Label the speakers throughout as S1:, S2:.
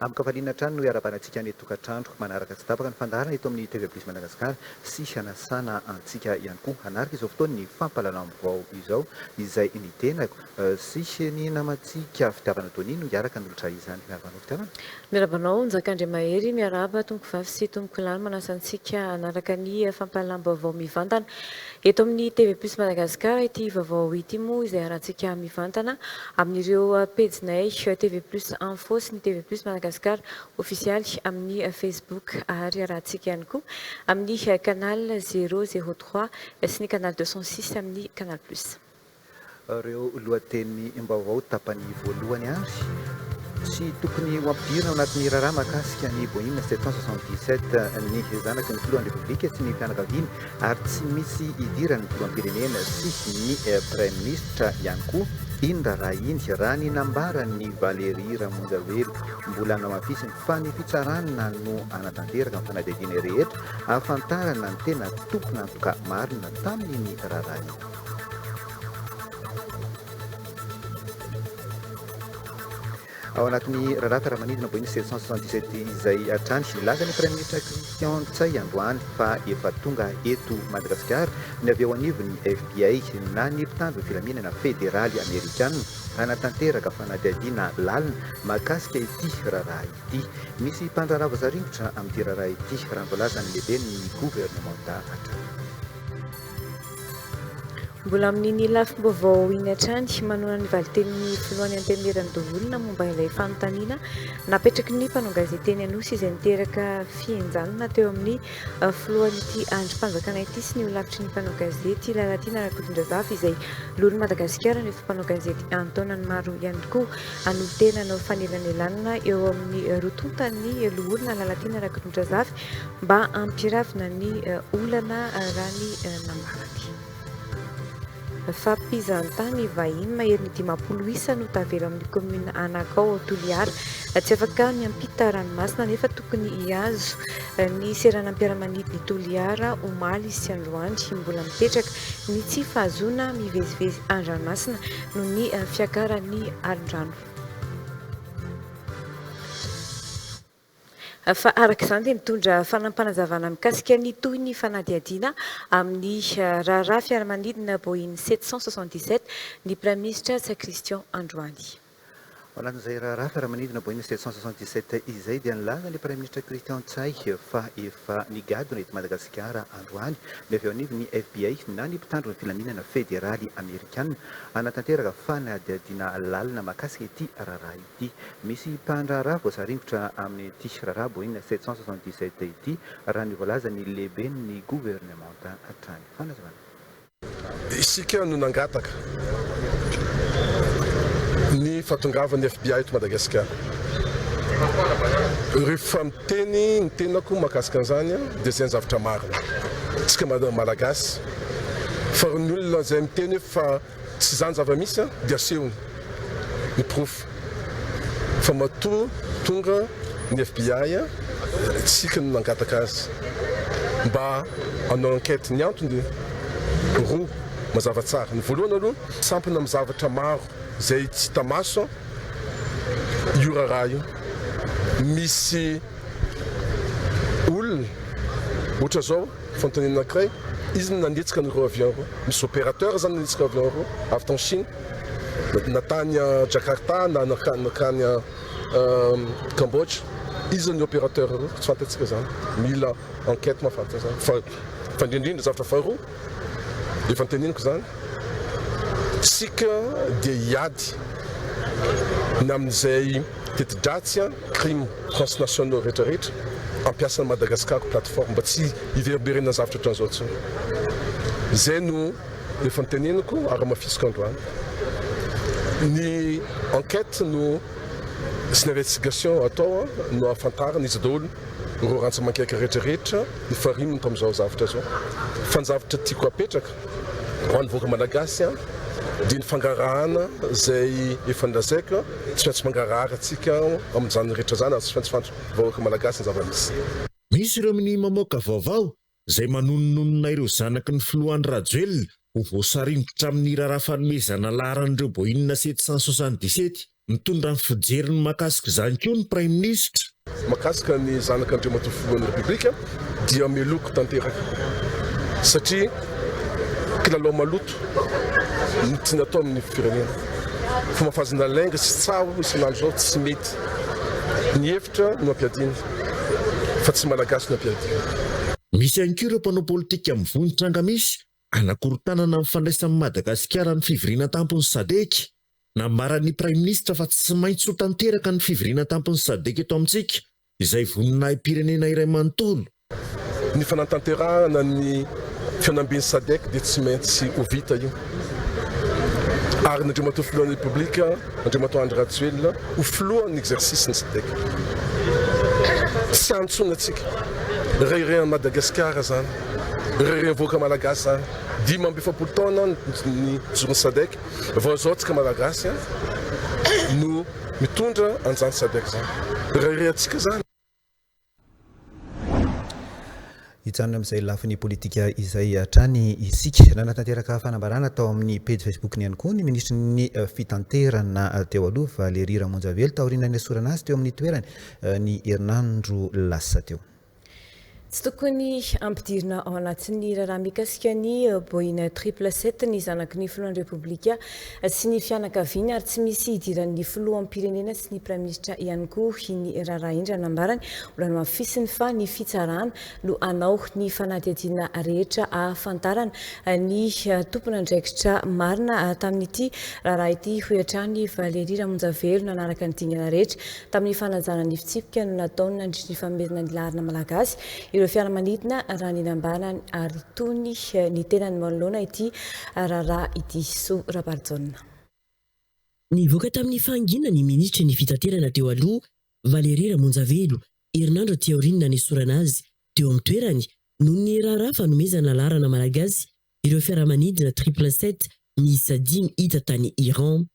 S1: Amin-kafaliana hatrany no iarahabana antsika any an-tokantrano manaraka tsy tapaka ny fandaharana eto amin'ny TV Plus Madagascar sy hanasana antsika ihany koa hanaraka izao fotoan'ny fampahalalam-baovao izao izay ny tenako sy ny namantsika Fitiavana Tony no hiaraka hanolotra izany. Miarahaba anao Fitiavana.
S2: Miarahaba anao Njaka Andriamahery, miarahaba tompokovavy sy tompokolahy manasa antsika hanaraka ny fampahalalam-baovao mivantana eto amin'ny TV Plus Madagascar. Ity vaovao ity moa izay harantsika mivantana amin'ireo pejinay TV Plus Info sy ny TV Plus Madagascar ofisialy amin'ny Facebook ary arahantsika ihany koa amin'ny canal zéro zéro trois sy ny canal 206 amin'ny Canal Plus.
S1: Ireo lohatenim-baovao tapany voalohany ary tsy tokony ho ampidirina ao anatin'ny raharaha mahakasika ny Boeing 777 ny zanaky ny filohan'ny Repoblika sy ny fianakaviany ary tsy misy idiran'ny filoham-pirenena sy ny praiminisitra ihany koa iny raharaha iny, raha ny nambaran'i Valérie Ramonjavelo. Mbola namafisiny fa ny fitsarana no hanatanteraka ny fanadihadiana rehetra ahafantarana ny tena tompon'antoka marina tamin'iny raharaha iny. Ao anatin'ny raharaha fiaramanidina Boeing 777 izay hatrany, nilaza ny Praiminisitra Christian Ntsay androany fa efa tonga eto Madagasikara ny avy eo anivon'ny FBI na ny mpitandro ny filaminana federaly amerikana hanatanteraka fanadihadiana lalina mahakasika ity raharaha ity. Misy mpandraharaha voasaringotra amin'ity raharaha ity, raha ny voalazan'ny lehiben'ny governemanta hatrany.
S2: Mbola amin'iny lafim-baovao iny hatrany, manohana ny valin-tenin'ny filohan'ny Antenimierandoholona momba ilay fanontaniana napetraky ny mpanao gazety teny Anosy izay niteraka fihenjanana teo amin'ny filohan'ity andrim-panjakana ity sy ny holafitry ny mpanao gazety Lalatiana Rakotondrazafy izay loholon'i Madagasikara no efa mpanao gazety an-taonany maro ihany koa hanolo-tena hanao fanelanelanana eo amin'ny roa tontan'ny loholona Lalatiana Rakotondrazafy mba hampiravina ny olana raha ny nambarany. Fa mpizahantany vahiny maherin'ny 50 isa no tavela amin'ny kaominina Anakao ao Toliara. Tsy afaka miampita ranomasina nefa tokony hihazo ny seranam-piaramanidin'i Toliara omaly sy androany. Mbola mipetraka ny tsy fahazoana mivezivezy an-dranomasina noho ny fiakaran'ny alon-drano. Fa araka izany dia mitondra fanampinazavana mikasika ny tohin'ny fanadihadiana amin'ny raharaha fiaramanidina Boeing 777 ny Praiminisitra Ntsay Christian androany.
S1: Ao anatin'izay raharaha fiaramanidina Boeing 777 izay dia nilaza ny Praiminisitra Christian Ntsay fa efa nigadona eto Madagasikara androany ny avy eo anivon'ny FBI na ny mpitandro ny filaminana federaly amerikana hanatanteraka fanadihadiana lalina mahakasika ity raharaha ity. Ity. Misy mpandraharaha voasaringotra amin'ity raharaha Boeing 777 ity, raha ny voalazan'ny lehiben'ny governemanta hatrany. Fanazavana.
S3: Isika no nangataka ny fahatongavan'ny FBI eto Madagasikara. Rehefa miteny ny tenako mahakasika an'izany dia izay ny zavatra marina. Tsika Malagasy fa ny olona izay miteny hoe fa Tsy izany zava-misy an, dia asehony ny porofo fa matoa tonga ny FBI an, tsika no nangataka azy mba hanao enquête, ny antony dia roa mazava tsara, ny voalohany aloha sampona amin'ny zavatra maro izay tsy hita maso an io raharaha io, misy olona ohatra zao. Fanontaniana anankiray, iza no nanetsika an'ireo avion ireo? Misy opérateur zany nanetsika avion ireo avy tany Chine, na tany Jakarta na nankany Cambodge. Iza ny opérateur ireo? Tsy fantatsika zany. Mila enquête mahafantatra zany. Fa fa indrindra indrindra zavatra faharoa, efa noteneniko zany, tsika dia hiady ny amin'izay teti-dratsy Crime transnationaux rehetra rehetra ampiasa an'i Madagascar ho plateforme mba tsy hiverimberenana zavatra ohatran'izao intsony. Izay no efa noteneniko ary hamafisiko androany. Ny enquête no sy ny investigation atao no ahafantarana iza daholo ireo rantsa-mangaika rehetra rehetra nifariminy tamin'izao zavatra izao. Fa ny zavatra tiako apetraka ho an'ny vahoaka malagasy dia ny fangarahana izay efa nolazaiko. Tsy maintsy mangarahara tsika amin'izany rehetra izany ary tsy maintsy fantatry vahoaka malagasy ny zava-misy.
S4: Misy ireo minia mamoaka vaovao izay manonononona ireo zanaky ny filoha Andry Rajoelina ho voasaringotra amin'ny raharaha fanomezana laharan'ireo Boeing 777. Mitondra ny fijeriny mahakasika izany koa ny Praiminisitra.
S3: Mahakasika ny zanak'Andriamatoa Filohan'ny Repoblika dia meloko tanteraka satria kilalao maloto no tiana atao amin'ny firenena. Famafazana lainga sy tsaho isan'andro izao tsy mety. Ny hevitra no ampiadiana fa tsy Malagasy no ampiadiana.
S4: Misy ihany koa ireo mpanao politika mivoy ny tranga misy hanakorontanana ny fandraisan'i Madagasikara ny fivoriana an-tampon'ny Sadec. Nambaran'ny Praiminisitra fa tsy maintsy ho tanteraka ny fivoriana an-tampon'ny Sadec eto amintsika, izay voninahi-pirenena iray manontolo.
S3: Ny fanatanterahana ny fihaonamben'ny Sadec dia tsy maintsy ho vita io ary ny Andriamatoa Filohan'ny Repoblika, Andriamatoa Andry Rajoelina ho filohan'ny exercice ny Sadec. Tsy antsoina antsika. Reharehan'i Madagasikara izany. Reharehan'ny vahoaka malagasy izany. 45 taona ny nijoroan'ny Sadec. Vao izao tsika Malagasy no mitondra an'izany Sadec zany. Reharehantsika zany.
S1: Hijanona amin'izay lafiny politika izay hatrany isika. Nanatanteraka fanambarana tao amin'ny pejy Facebook-ny ihany koa ny minisitry ny fitanterana teo aloha, Valérie Ramonjavelo, taorian'ny nanesorana azy teo amin'ny toerany ny herinandro lasa teo.
S2: Tsy tokony hampidirina ao anatin'ny raharaha mikasika ny Boeing Triple Sept ny zanaky ny filohan'ny Repoblika sy ny fianakaviany ary tsy misy hidiran'ny filoham-pirenena sy ny praiminisitra ihany koa iny raharaha iny raha nambarany. Mbola nohamafisiny fa ny fitsarana no hanao ny fanadihadiana rehetra ahafantarana ny tompon'andraikitra marina tamin'ity raharaha ity, hoy hatrany Valérie Ramonjavelo nanaraka ny dingana rehetra Tamin'ny fanajana ny fitsipika no nataony nandritry ny fanomezana ny laharana malagasy ireo fiaramanidina raha ny nambarany ary tony ny tenany manoloana ity raharaha ity. Soa Rabarijaona.
S5: Nivoaka tamin'ny fahanginana ny minisitry ny fitaterana teo aloha, Valérie Ramonjavelo, herinandro aty aorian'ny nanesorana azy teo amin'ny toerany noho ny raharaha fanomezana laharana malagasy ireo fiaramanidina triple sept miisa dimy hita tany Iran.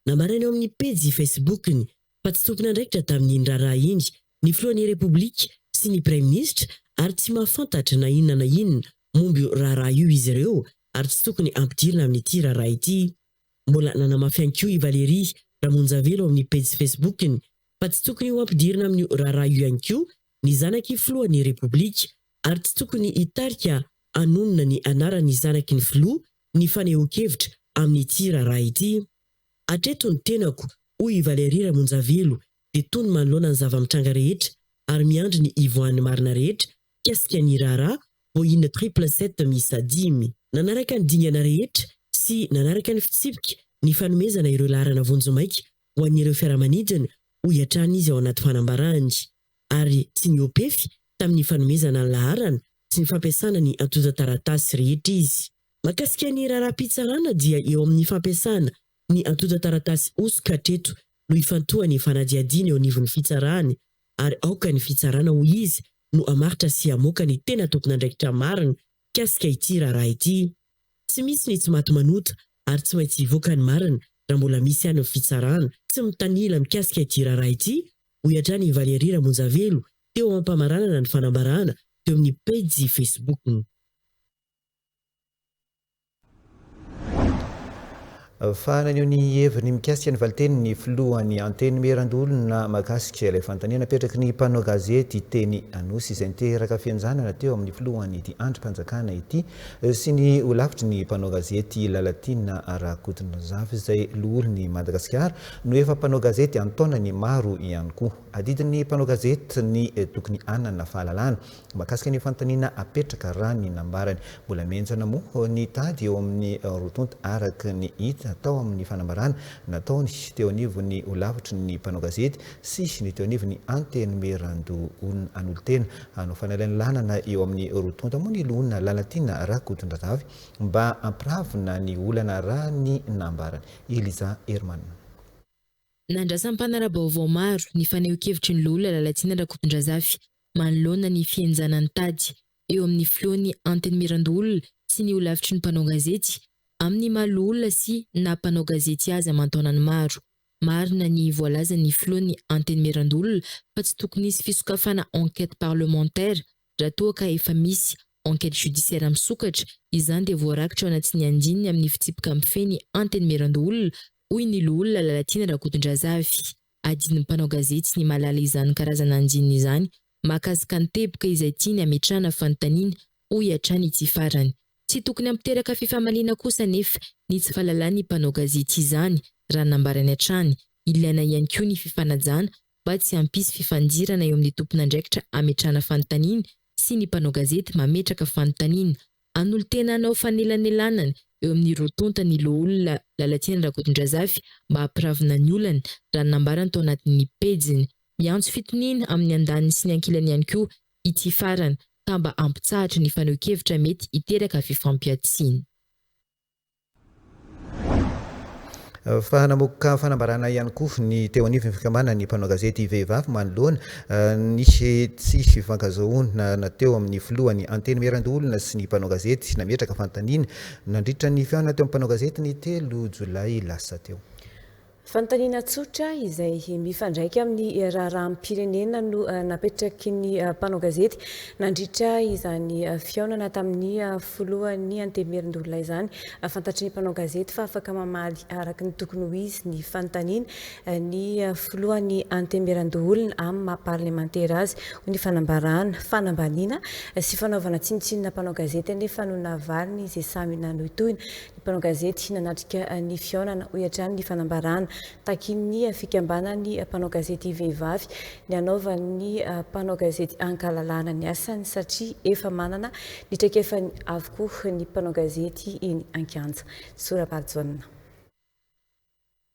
S5: Nambarany ao amin'ny pejy Facebook-ny fa tsy tompon'andraikitra tamin'iny raharaha iny ny filohan'ny Repoblika sy ny praiminisitra ary tsy mahafantatra na inona na inona momba io raharaha io izy ireo ary tsy tokony hampidirina amin'ity raharaha ity. Mbola nanamafy ihany koa i Valérie Ramonjavelo ao amin'ny pejy Facebook-ny fa tsy tokony ho ampidirina amin'io raharaha io ihany koa ny zanaky filohan'ny Repoblika ary tsy tokony hitarika hanonona ny anaran'ny zanaky ny filoha ny fanehoan-kevitra amin'ity raharaha ity. Hatreto ny tenako, hoy i Valérie Ramonjavelo, dia tony manoloana ny zava-mitranga rehetra ary miandry ny hivoahan'ny marina rehetra mikasika ny raharaha Boeing triple sept miisa dimy. Nanaraka ny dingana rehetra sy nanaraka ny fitsipika ny fanomezana ireo laharana vonjimaika ho an'ireo fiaramanidina, hoy hatrany izy ao anaty fanambarany. Ary tsy nihoa-pefy tamin'ny fanomezana ny laharana sy ny fampiasana ny antontan-taratasy rehetra izy. Mahakasika ny raharaham-pitsarana dia eo amin'ny fampiasana ny antontan-taratasy hosoka hatreto no ifantohan'ny fanadihadiana eo anivon'ny fitsarana ary aoka ny fitsarana hoy izy no hamaritra sy hamoaka ny tena tompon'andraikitra marina mikasika ity raharaha ity. Tsy misy ny tsy maty manota ary tsy maintsy hivoaka ny marina raha mbola misy ihany ny fitsarana tsy mitanila mikasika ity raharaha ity hoy hatrany i Valérie Ramonjavelo teo am-pamaranana ny fanambarana teo amin'ny pejy Facebook-ny.
S1: Fa naneho ny heviny mikasika ny valitenin'ny filohan'ny Antenimierandoholona mahakasika ilay fanontaniana napetraky ny mpanao gazety teny Anosy izay niteraka fihenjanana teo amin'ny filohan'ity andrim-panjakana ity sy ny holafitry ny mpanao gazety Lalatiana Rakotondrazafy izay loholon'i Madagasikara no efa mpanao gazety an-taonany maro ihany koa. Adidin'ny mpanao gazety ny tokony hanana fahalalana Mahakasika ny fanontaniana apetraka raha ny nambarany. Mbola mihenjana moa ny tady eo amin'ny roa tonta araka ny hita tao amin'ny fanambarana nataony teo anivon'ny holafitry ny mpanao gazety sy ny teo anivon'ny Antenimierandoholona. Hanolo-tena hanao fanelanelanana eo amin'ny roa tonta moa ny loholona Lalatiana Rakotondrazafy mba hampiravina ny olana raha ny nambarany. Eliza Herman.
S6: Nandrasan'ny mpanara-baovao maro ny fanehoan-kevitry ny Loholona Lalatiana Rakotondrazafy manoloana ny fihenjanan'ny tady eo amin'ny filohan'ny Antenimierandoholona sy ny holafitry ny mpanao gazety amin'ny maha loholona sy naha mpanao gazety azy aman-taonany maro. Marina ny voalazan'ny filohan'ny Antenimierandoholona fa tsy tokony hisy fisokafana enquête parlementaire raha toa ka efa misy enquête judiciaire misokatra, izany dia voarakitra ao anatin'ny andininy amin'ny fitsipika mifehy ny Antenimierandoholona. hoy ny loholona Lalatiana Rakotondrazafy. Adin'ny mpanao gazety ny mahalala izany karazana andininy izany mahakasika ny teboka izay tiany hametrahana fanontaniana, hoy hatrany ity farany. Tsy tokony hampiteraka fifamaliana kosa anefa ny tsy fahalalan'ny mpanao gazety izany, raha ny nambarany hatrany. Ilaina ihany koa ny fifanajana mba tsy hampisy fifandirana eo amin'ny tompon'andraikitra hametrahana fanontaniana sy ny mpanao gazety mametraka fanontaniana. Hanolo-tena hanao fanelanelanana eo amin'ny roa tonta ny loholona Lalatiana Rakotondrazafy mba hampiravina ny olana, raha ny nambarany tao anatin'ny pejiny. Miantso fitoniana amin'ny andaniny sy ny ankilany ihany koa ity farany ka mba hampitsahatra ny fanehoan-kevitra mety hiteraka fifampihantsiana.
S1: Fa namoaka fanambarana ihany koa ny teo anivon'ny fikambanan'ny mpanao gazety vehivavy manoloana ny tsy fifankazahoana teo amin'ny filohan'ny Antenimierandoholona sy ny mpanao gazety nametraka fanontaniana nandritra ny fihaonana teo amin'ny mpanao gazety ny telo jolay lasa teo.
S2: Fanontaniana tsotra izay mifandraika amin'ny raharaham-pirenena no napetraky ny mpanao gazety nandritra izany fihaonana tamin'ny filohan'ny Antenimierandoholona izany. Fantatry ny mpanao gazety fa afaka mamaly araka ny tokony ho izy ny fanontaniana ny filohan'ny Antenimierandoholona amin'ny maha parlemantera azy, hoy ny fanambarana. Fanambaniana sy fanaovana tsinontsinona mpanao gazety anefa no navaliny izay samy nanohitohina Ny mpanao gazety nanatrika ny fihaonana, hoy hatrany ny fanambarana. Takian'ny fikambanan'ny mpanao gazety vehivavy ny hanaovan'ny mpanao gazety ankalalahana ny asany satria efa manana ny traikefany avokoa ny mpanao gazety eny an-kianja. Sora-Barijaona.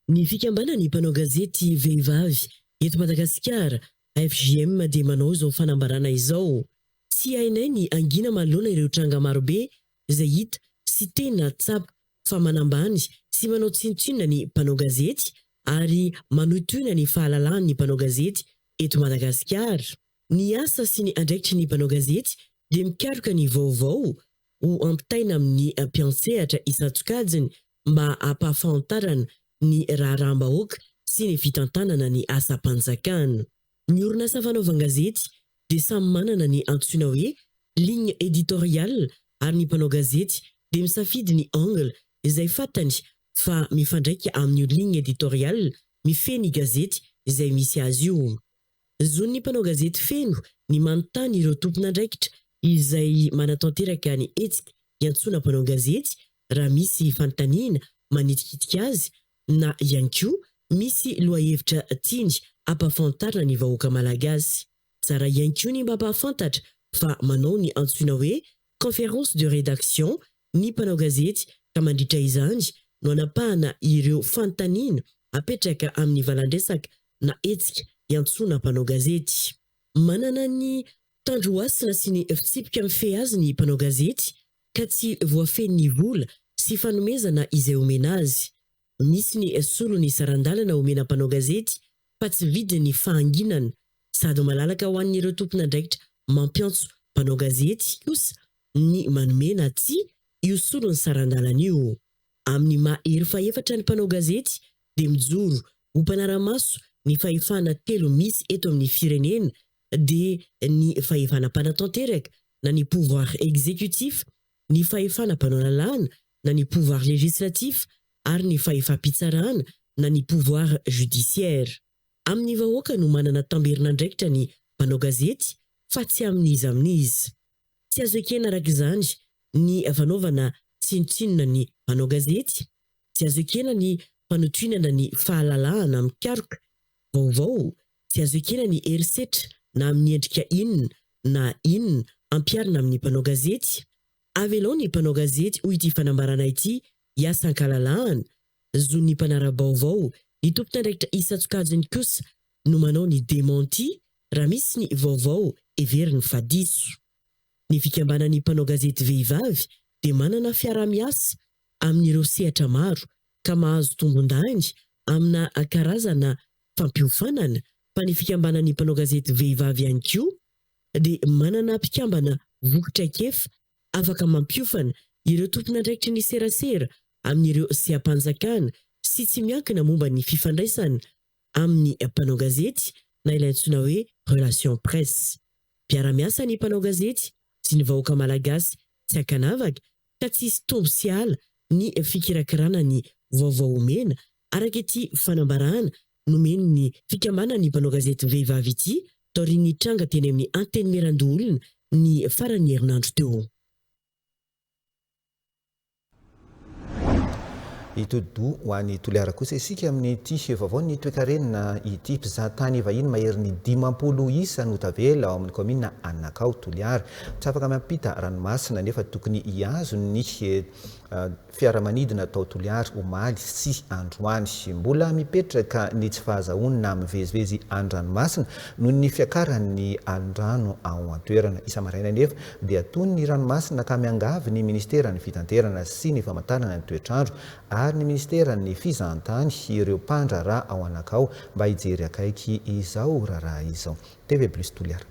S5: Ny fikambanan'ny mpanao gazety vehivavy eto Madagasikara, FJM, dia manao izao fanambarana izao, Tsy hainay ny hangina manoloana ireo tranga marobe izay hita sy tena tsapa fa manambany sy manao tsinontsinona ny mpanao gazety ary manohitohina ny fahalalahan'ny mpanao gazety eto Madagasikara. Ny asa sy ny andraikitry ny mpanao gazety dia mikaroka ny vaovao ho ampitaina amin'ny mpiantsehatra isan-tsokajiny mba hampahafantarana ny raharaham-bahoaka sy ny fitantanana ny asam-panjakana. Ny orinasa fanaovan-gazety dia samy manana ny antsoina hoe ligne éditoriale ary ny mpanao gazety dia misafidy ny angle izay fatany fa mifandraika amin'io ligne éditoriale mifehy ny gazety izay misy azy io. Zon'ny mpanao gazety feno ny manontany ireo tompon'andraikitra izay manatanteraka ny hetsika iantsoana mpanao gazety raha misy fanontaniana manitikitika azy na ihany koa misy lohahevitra tiany hampafantarina ny vahoaka malagasy. Tsara ihany koa ny mba mpahafantatra fa manao ny antsoina hoe conférence de rédaction ny mpanao gazety ka mandritra izany no anapahana ireo fanontaniana apetraka amin'ny valandresaka na hetsika iantsoana mpanao gazety. Manana ny tandrohasina sy ny fitsipika mifehy azy ny mpanao gazety ka tsy voafehin'ny vola sy fanomezana izay omena azy. Misy ny solon'ny saran-dalana omena mpanao gazety fa tsy vidin'ny fahanginana. Sady malalaka ho an'ireo tompon'andraikitra mampiantso mpanao gazety kosa ny manome na tsia io solon'ny saran-dalana io. Amin'ny maha hery fahefatra ny mpanao gazety dia mijoro ho mpanara-maso ny fahefana telo misy eto amin'ny firenena dia ny fahefana mpanatanteraka na ny pouvoir exécutif, ny fahefana mpanao lalàna na ny pouvoir législatif ary ny fahefam-pitsarana na ny pouvoir judiciaire. Amin'ny vahoaka no manana tamberin'andraikitra ny mpanao gazety fa tsy amin'iza amin'iza. Tsy azo ekena araka izany ny fanaovana tsinontsinona ny mpanao gazety, tsy azo ekena ny fanotohinana ny fahalalahana mikaroka vaovao Tsy azo ekena ny herisetra na amin'ny endrika inona na inona ampiharina amin'ny mpanao gazety. Avelao ny mpanao gazety, hoy ity fanambarana ity, hiasa an-kalalahana. Zon'ny mpanara-baovao, ny tompon'andraikitra isan-tsokajiny kosa no manao ny démenti raha misy ny vaovao heveriny fa diso. Ny fikambanan'ny mpanao gazety vehivavy dia manana fiaraha-miasa amin'ireo sehatra maro ka mahazo tombondahiny amina karazana fampiofanana fa ny fikambanan'ny mpanao gazety vehivavy ihany koa dia manana mpikambana voky traikefa afaka mampiofana ireo tompon'andraikitry ny serasera amin'ireo seha-panjakana sy tsy miankina momba ny fifandraisana amin'ny mpanao gazety na ilay antsoina hoe relation presse. Mpiara-miasa ny mpanao gazety sy ny vahoaka malagasy tsy ankanavaka ka tsy hisy tombo sy ala ny fikirakirana ny vaovao omena. araka ity fanambarana nomen'ny fikambanan'ny mpanao gazety vehivavy ity taorian'ny tranga teny amin'ny Antenimierandoholona ny faran'ny herinandro teo.
S1: Hitodi-doha ho any Toliara kosa isika amin'ity vaovaon'ny toekarena ity. Mpizahatany vahiny maherin'ny 50 isa no tavela ao amin'ny kaominina Anakao, Toliara. Tsy afaka miampita ranomasina nefa tokony hihazo ny fiaramanidina tao Toliara omaly sy androany. Mbola mipetraka ny tsy fahazahoana mivezivezy an-dranomasina noho ny fiakaran'ny alon-drano ao an-toerana. Isa-maraina anefa dia tony ny ranomasina ka miangavy ny minisiteran'ny Fitanterana sy ny Famantarana ny Toetr'andro ary ny minisiteran'ny Fizahantany ireo mpandraharaha ao Anakao mba hijery akaiky izao raharaha izao. TV Plus Toliara.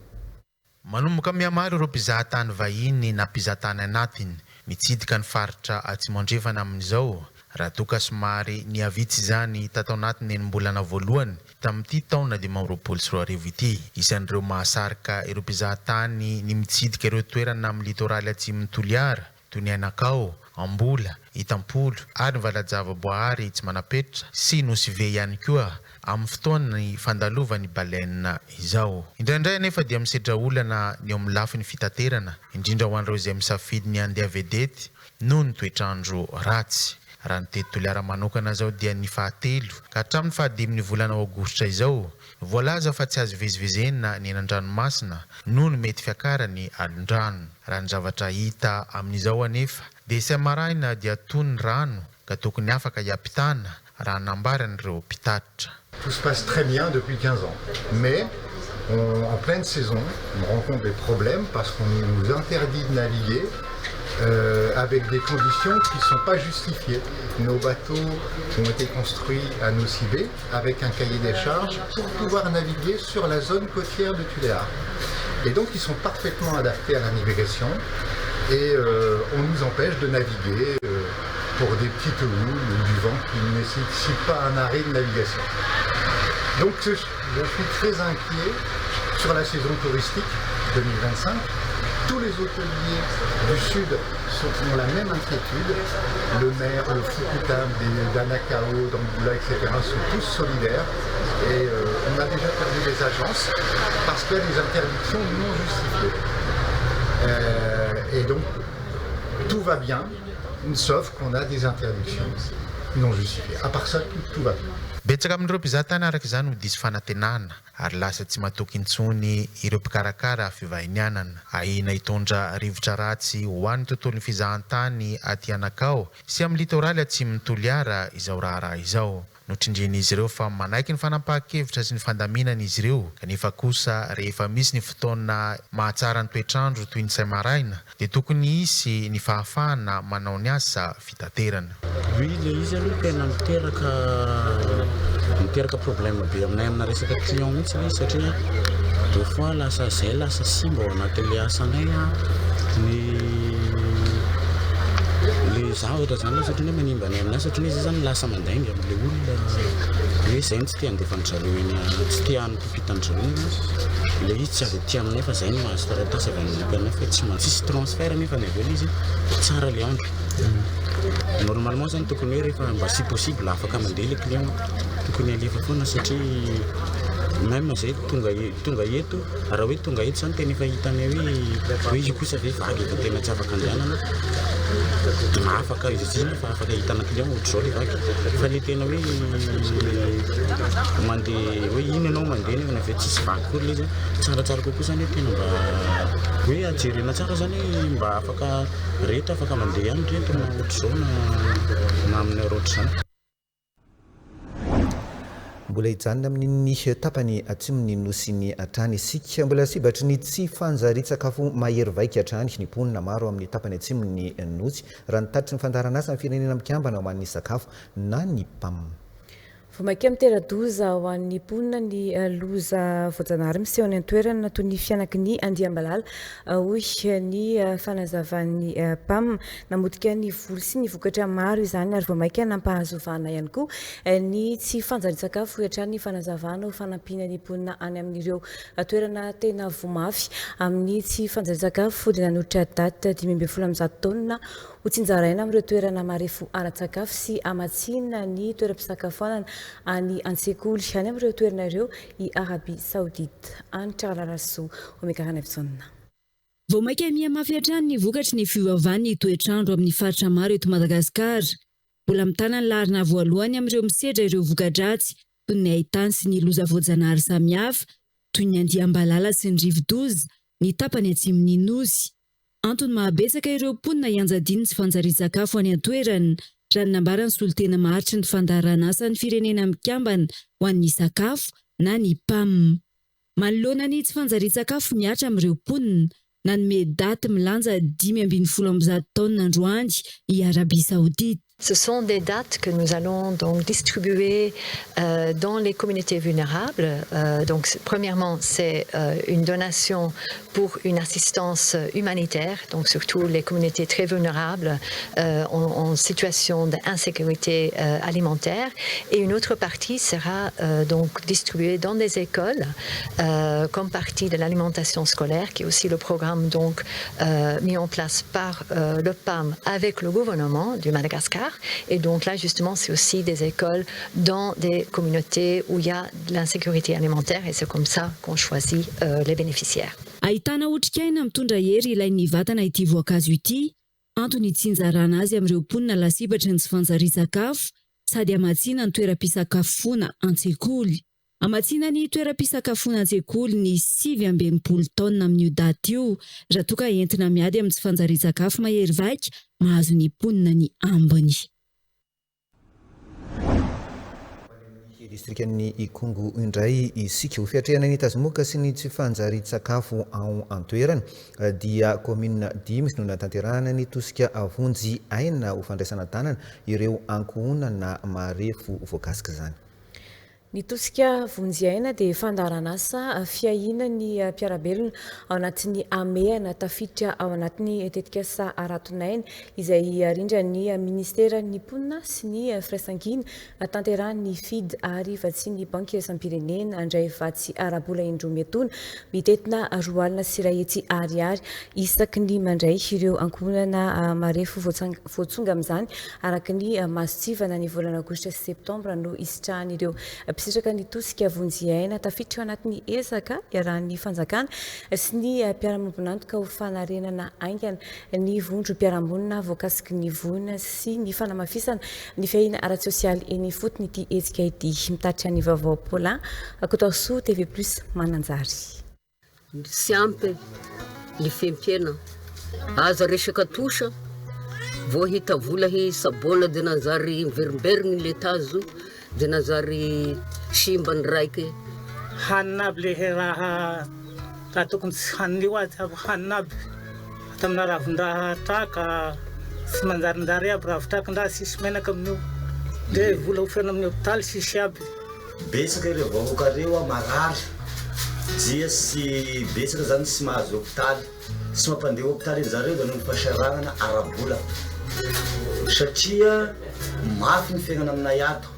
S7: Manomboka mihamaro ireo mpizahatany vahiny na mpizahatany anatiny mitsidika ny faritra Atsimo Andrefana amin'izao, raha toa ka somary nihavitsy izany tato anatin'ny enim-bolana voalohany tamin'ity taona 2025 ity. Isan'ireo mahasarika ireo mpizahatany ny mitsidika ireo toerana amin'ny litoraly atsimon'i Toliara, toy ny Anakao, Ambola, Itampolo ary ny Valajavaboahary Tsimanapetra sy Nosy Ve ihany koa amin'ny fotoan'ny fandalovan'ny baleine izao. Indraindray anefa dia misedra olana ny eo amin'ny lafiny fitaterana, indrindra ho an'ireo izay misafidy ny handeha vedety noho ny toetr'andro ratsy. Raha ny teto Toliara manokana izao dia ny fahatelo ka hatramin'ny fahadimin'ny volana aogositra izao, voalaza fa tsy azo ivezivezena ny eny an-dranomasina noho ny mety fiakaran'ny alon-drano. Raha ny zavatra hita amin'izao anefa dia isa-maraina dia tony ny rano ka tokony afaka hiampitana raha nambaran'ireo mpitatitra.
S8: Tout se passe très bien depuis 15 ans mais on, en pleine saison on rencontre des problèmes parce qu'on nous interdit de naviguer euh, avec des conditions qui ne sont pas justifiées. Nos bateaux ont été construits à Nocibé avec un cahier des charges pour pouvoir naviguer sur la zone côtière de Tuléar. Et donc ils sont parfaitement adaptés à la navigation et euh, on nous empêche de naviguer euh, pour des petites houles ou du vent qui ne nécessite pas un arrêt de navigation. Donc je, je suis très inquiet sur la saison touristique 2025. Tous les hôteliers du sud sont, ont la même inquiétude. Le maire, le Fukutam, d'Anakao, d'Angoula, etc. sont tous solidaires. Et euh, on a déjà perdu des agences parce qu'il y a des interdictions non justifiées. Euh, et donc, tout va bien, sauf qu'on a des interdictions non justifiées. À part ça, tout, tout va bien.
S7: Betsaka amin'ireo mpizahatany araka izany ho diso fanantenana ary lasa tsy matoky intsony ireo mpikarakara fivahinianana. Ahiana hitondra rivotra ratsy ho an'ny tontolon'ny fizahantany aty Anakao sy amin'ny litoraly atsimon'i Toliara izao raharaha izao. Notsindrian'izy ireo fa manaiky ny fanapahan-kevitra sy ny fandaminana izy ireo kanefa kosa rehefa misy ny fotoana mahatsara ny toetr'andro toy ny say maraina dia tokony hisy ny fahafahana manao ny asa fitaterana.
S9: Oui, le izy aloha tena miteraka miteraka problème be aminay amina resaka client mihitsy le izy satria deux fois lasa zay lasa simba ao anatin'le asanay a ny le zavatra zany aloha satria hoe manimba ny aminazy satria izy zany lasa mandainga am'le olona hoe zay no tsy te handefa an-dry zareo eny tsy te hanipipita an-dry zareo eny le izy tsy avy aty aminay fa zay no mahazo taratasy avy any aminay fa tsy tsisy transfert nefa ny avy eo le izy tsara le andro. Normalement zany tokony hoe rehefa mba si possible afaka mandeha le client tokony alefa foana satria même zay tonga tonga eto raha hoe tonga eto zany tena efa hitanay hoe hoe io kosa ve vague efa tena tsy afaka andehanana afaka izy zany fa afaka hitana client ohatr'izao le vague fa le tena hoe mandeha hoe iny ianao mandeha nefa avy eo tsisy vague koa le izy tsaratsara kokoa zany hoe tena mba hoe ajerena tsara zany hoe mba afaka reto afaka mandeha ihany reto na ohatr'izao na na amin'ny ohatr'izany.
S1: Mbola hijanona amin'ny tapany atsimon'ny nosiny hatrany isika. Mbola sibatry ny tsy fanjarian-tsakafo mahery vaika hatrany ny mponina maro amin'ny tapany atsimon'ny nosy raha ny tatitry ny fandaharanasa ny Firenena Mikambana ho an'ny sakafo na ny PAM.
S2: Vao mainka mitera-doza ho an'ny mponina ny loza voajanahary miseho any an-toerana toy ny fihanaky ny andiam-balala, hoy ny fanazavan'ny PAM. Namotika ny voly sy ny vokatra maro izany ary vao mainka nampahazo vahana ihany koa ny tsy fanjarian-tsakafo, hoy hatrany ny fanazavana ho fanampiana ny mponina any amin'ireo toerana tena voa mafy amin'ny tsy fanjarian-tsakafo dia nanolotra daty 115 taonina Ho tsinjaraina amin'ireo toerana marefo ara-tsakafo sy hamatsiana ny toeram-pisakafoanana any an-tsekoly any amin'ireo toerana ireo i Arabia Saodita. Hanitra Ralalasoa Omega Ranaivojaona.
S10: Vao mainka miha-mafy hatrany ny vokatry ny fiovaovan'ny toetr'andro amin'ny faritra maro eto Madagasikara. Mbola mitana ny laharana voalohany amin'ireo misedra ireo voka-dratsy toy ny haitany sy ny loza voajanahary samihafa toy ny andiam-balala sy ny rivodoza ny tapany atsimon'ny Nosy. Antony mahabetsaka ireo mponina hianjadian'ny tsy fanjarian-tsakafo any an-toerana, raha ny nambaran'ny solontena maharitry ny fandaharan'asan'ny Firenena Mikambana ho an'ny sakafo na ny PAM. Manoloana ny tsy fanjarian-tsakafo mihatra amin'ireo mponina, nanome daty milanja 115 taonina androany i Arabia Saodita.
S11: Ce sont des dates que nous allons donc distribuer dans les communautés vulnérables. Donc premièrement, c'est une donation pour une assistance humanitaire, donc surtout les communautés très vulnérables en situation d'insécurité alimentaire. Et une autre partie sera donc distribuée dans des écoles comme partie de l'alimentation scolaire, qui est aussi le programme donc mis en place par le PAM avec le gouvernement du Madagascar. Et donc là, justement, c'est aussi des écoles dans des communautés où il y a de l'insécurité alimentaire et c'est comme ça qu'on choisit les bénéficiaires.
S10: Ahitana otrikaina mitondra hery ilain'ny vatana ity voankazo ity, antony itsinjarana azy amin'ireo mponina lasibatry ny tsy fanjarian-tsakafo sady hamatsiana ny toeram-pisakafoana an-tsekoly. Hamatsiana ny toeram-pisakafoana an-tsekoly ny 69 taonina amin'io daty io, raha toa ka entina miady amin'ny tsy fanjarian-tsakafo mahery vaika mahazo ny mponina ny ambiny.
S1: Any amin'ny distrikan'i Ikongo indray isika. Ho fiatrehana ny tazomoka sy ny tsy fanjarian-tsakafo ao an-toerana dia kaominina dimy no natanterahana ny tosika vonjy aina ho fandraisana an-tanana ireo ankohonana marefo voakasik'izany.
S2: Ny tosika vonjy aina dia fandaharanasa fiahiana ny mpiara-belona ao anatin'ny hamehana tafiditra ao anatin'ny tetikasa Haraton'aina izay arindran'ny minisiteran'ny Mponina sy ny Firaisankina, tanterahin'ny FID ary vatsian'ny Banky Iraisam-pirenena handray vatsy ara-bola indroa miatoana mitentina 120 ariary isaky ny mandray ireo ankohonana marefo voatsonga amin'izany araka ny mason-tsivana ny volana aogositra sy septambra no hisitrahan'ireo mpisitraka ny tosika vonjy aina. Tafiditra ao anatin'ny ezaka iarahan'ny fanjakana sy ny mpiara-miombon'antoka ho fanarenana haingana ny vondrom-piarahamonina voakasiky ny voina sy ny fanamafisana ny fiahiana ara-tsosialy eny ifotony ity hetsika ity. Mitatitra ny vaovao Paulin Kotoarisoa, TV Plus Mananjary.
S12: Tsy ampy ny fiaimpiaina. Aza resaka trosa, vao hita vola hisaboana dia nanjary miverimberigny le tazo dia nanjary simba ny raiky.
S13: Hanina aby le raha raha tokony tsy hanina io aza hanina aby tamina ravin-draha traka tsy manjarinjary aby ravin-traka ndra tsisy menaka amin'io ndre vola hofena amin'ny hopitaly tsisy aby.
S14: Betsaka ireo vahoaka reo marary dia sy betsaka zany tsy mahazo hopitaly, tsy mampandeha hopitaly anjareo da noho ny fahasahiranana ara-bola satria mafy ny fiainana aminay ato.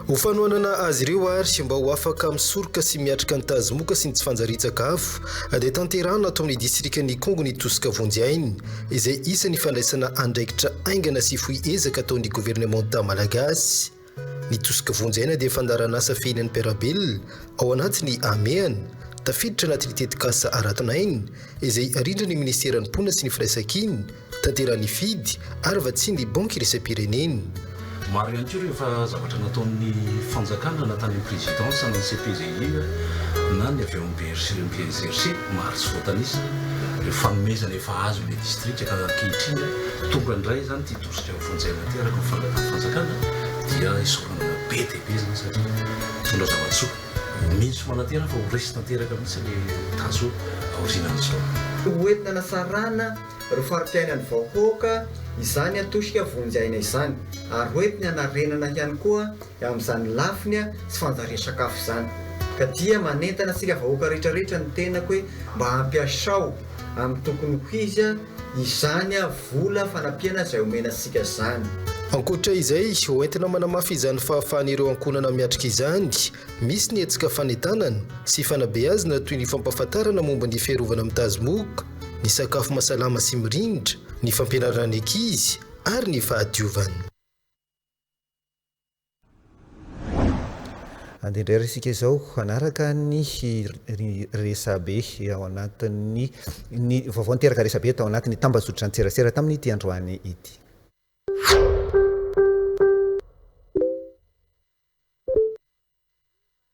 S15: Ho fanohanana azy ireo ary mba ho afaka misoroka sy miatrika ny tazomoka sy ny tsy fanjarian-tsakafo dia tanterahina ato amin'ny distrikan'Ikongo ny tosika vonjy aina izay isan'ny fandraisana andraikitra haingana sy fohy ezaka ataon'ny governemanta malagasy. Ny tosika vonjy aina dia fandaharanasa fiainan'ny mpiara-belona ao anatin'ny hamehana, tafiditra anatin'ny tetikasa Haraton'aina, izay arindran'ny minisiteran'ny Mponina sy ny Firaisankina, tanterahan'ny FID ary vatsian'ny Banky iraisam-pirenena.
S16: Maro ihany koa ireo efa zavatra nataon'ny fanjakana na tany amin'ny présidence na ny CPGI na ny avy ao amin'ny BRC, maro tsy voatanisa ireo fanomezana efa azon'ilay distrika ka ankehitriny tonga indray izany ity Tosika vonjy aina ity araka ny fangatahan'ny fanjakana dia isaorana be dia be izany satria mitondra zava-tsoa. Mino sy manantena fa ho resy tanteraka mihitsy ilay tazo aorianan'izao.
S17: Ho entina hanasarana ireo fari-piainan'ny vahoaka izany tosika vonjy aina izany ary ho entiny hanarenana ihany koa amin'izany lafiny tsy fanjarian-sakafo izany. Ka dia manentana antsika vahoaka rehetra rehetra ny tenako hoe mba hampiasao amin'ny tokony ho izy izany vola fanampiana izay omena antsika izany.
S15: Ankoatra izay, ho entina manamafy izany fahafahan'ireo ankohonana miatrika izany, misy ny hetsika fanentanana sy fanabeazana toy ny fampahafantarana momba ny fiarovana amin'ny tazomoka, ny sakafo mahasalama sy mirindra, ny fampianarana ny ankizy ary ny fahadiovana.
S1: Andeha indray ary isika izao hanaraka ny resabe ao anatin'ny ny vaovao niteraka resabe tao anatin'ny tambajotran-tserasera tamin'ity androany ity.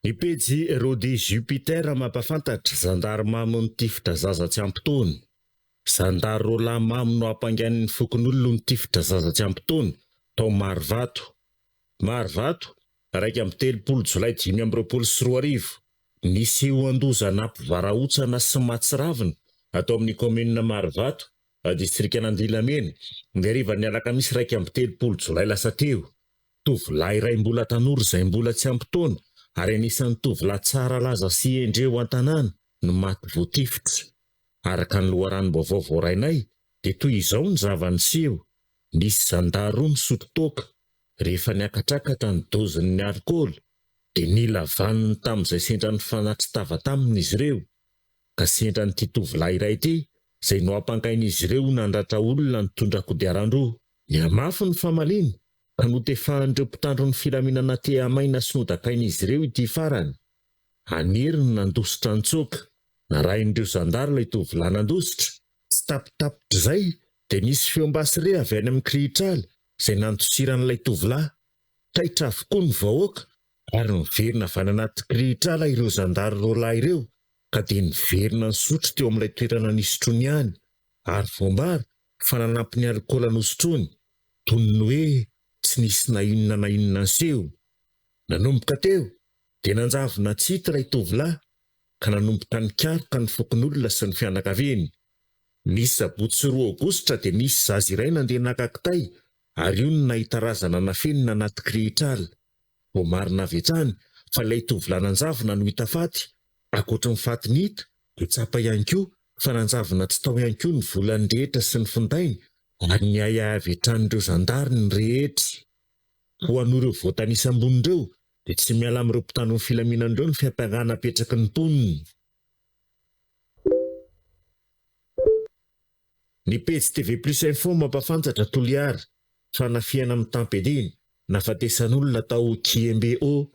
S4: Ny pejy Rody Jupiter mampafantatra, zandary mamo nitifitra zaza tsy ampy taona. Zandary roalahy mamo no ampangain'ny fokonolona ho nitifitra zaza tsy ampy taona, tao Marovato. Marovato, 31 jolay 2025, Nisehoan-doza nampivarahontsana sy mahatsiravina tao amin'ny kaominina Marovato, distrikan'Andilamena, ny harivan'ny alakamisy 31 jolay lasa teo. Tovolahy iray mbola tanora izay mbola tsy ampy taona ary anisan'ny tovolahy tsara laza sy hendry eo an-tanàna no maty voatifitra. Araka ny loharanom-baovao voarainay dia toy izao ny zava-niseho, nisy zandary roa nisotro toaka, rehefa niakatrakatra ny dozin'ny alikaola dia nila vaniny tamin'izay sendra nifanatri-tava taminy izy ireo, ka sendra an'ity tovolahy iray ity izay nohampangain'izy ireo ho nandratra olona nitondra kodiaran-droa. Nihamafy ny famaliana ka notefahan'ireo mpitandro ny filaminana tehamaina sy nodakain'izy ireo ity farany. Hanery ny nandositra nitsoaka. Narahin'ireo zandary ilay tovolahy nandositra. Tsy tapitapitr'izay dia nisy feom-basy re avy any amin'ny kirihitrala izay nandosiran'ilay tovolahy. Taitra avokoa ny vahoaka ary niverina avy any anaty kirihitrala ireo zandary roalahy ireo ka dia niverina nisotro teo amin'ilay toerana nisotroany ihany ary voambara fa nanampy ny alikaola nosotroiny, toy ny hoe tsy nisy na inona na inona niseho. Nanomboka teo dia nanjavona tsy hita ilay tovolahy ka nanomboka nikaroka ny fokonolona sy ny fianakaviany. Ny sabotsy roa aogositra dia nisy zaza iray nandeha naka kitay ary io no nahita razana nafenina anaty kirihitrala. Voamarina avy hatrany fa ilay tovolahy nanjavona no hita faty, ankoatry ny fatiny hita dia tsapa ihany koa fa nanjavona tsy tao ihany koa ny volany rehetra sy ny findainy ary niahiahy avy hatrany ireo zandary ny rehetra. Ho an'ireo voatanisa ambony ireo dia tsy miala amin'ireo mpitandro ny filaminana ireo ny fiampangana apetraky ny mponina. Ny pejy TV Plus Info mampahafantatra Toliara, fanafihana mitam-piadiana, nahafatesan'olona tao Kiembe Haut.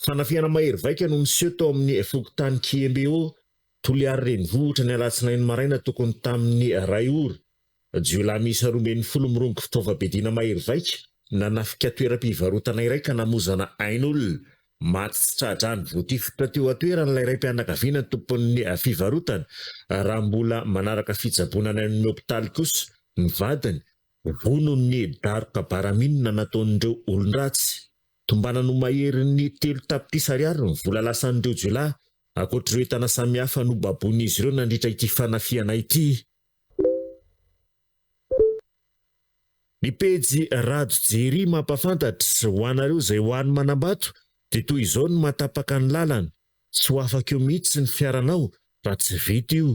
S4: Fanafihana mahery vaika no niseho tao amin'ny fokontany Kiembe Haut, Toliary renivohitra ny alatsinainy maraina tokony tamin'ny iray ora. Jiolahy miisa 12 mirongo fitaovam-piadiana mahery vaika nanafika toeram-pivarotana iray ka namozana ain'olona. Maty tsy tra-drano voatifitra teo an-toerana ilay raim-pianakaviana tompon'ny fivarotana raha mbola manaraka fitsaboana any amin'ny hopitaly kosa ny vadiny voa noho ny daroka baraminina nataon'ireo olon-dratsy. Tombanana ho maherin'ny 3 tapitrisa ariary ny vola lasan'ireo jiolahy, ankoatr'ireo entana samihafa nobaboin'izy ireo nandritra ity fanafihana ity. Ny pejy Rado Jerry mampafantatra, ho anareo izay ho any Manambato dia toy izao ny mahatapaka ny lalana, tsy ho afaka eo mihitsy ny fiaranao raha tsy vita io.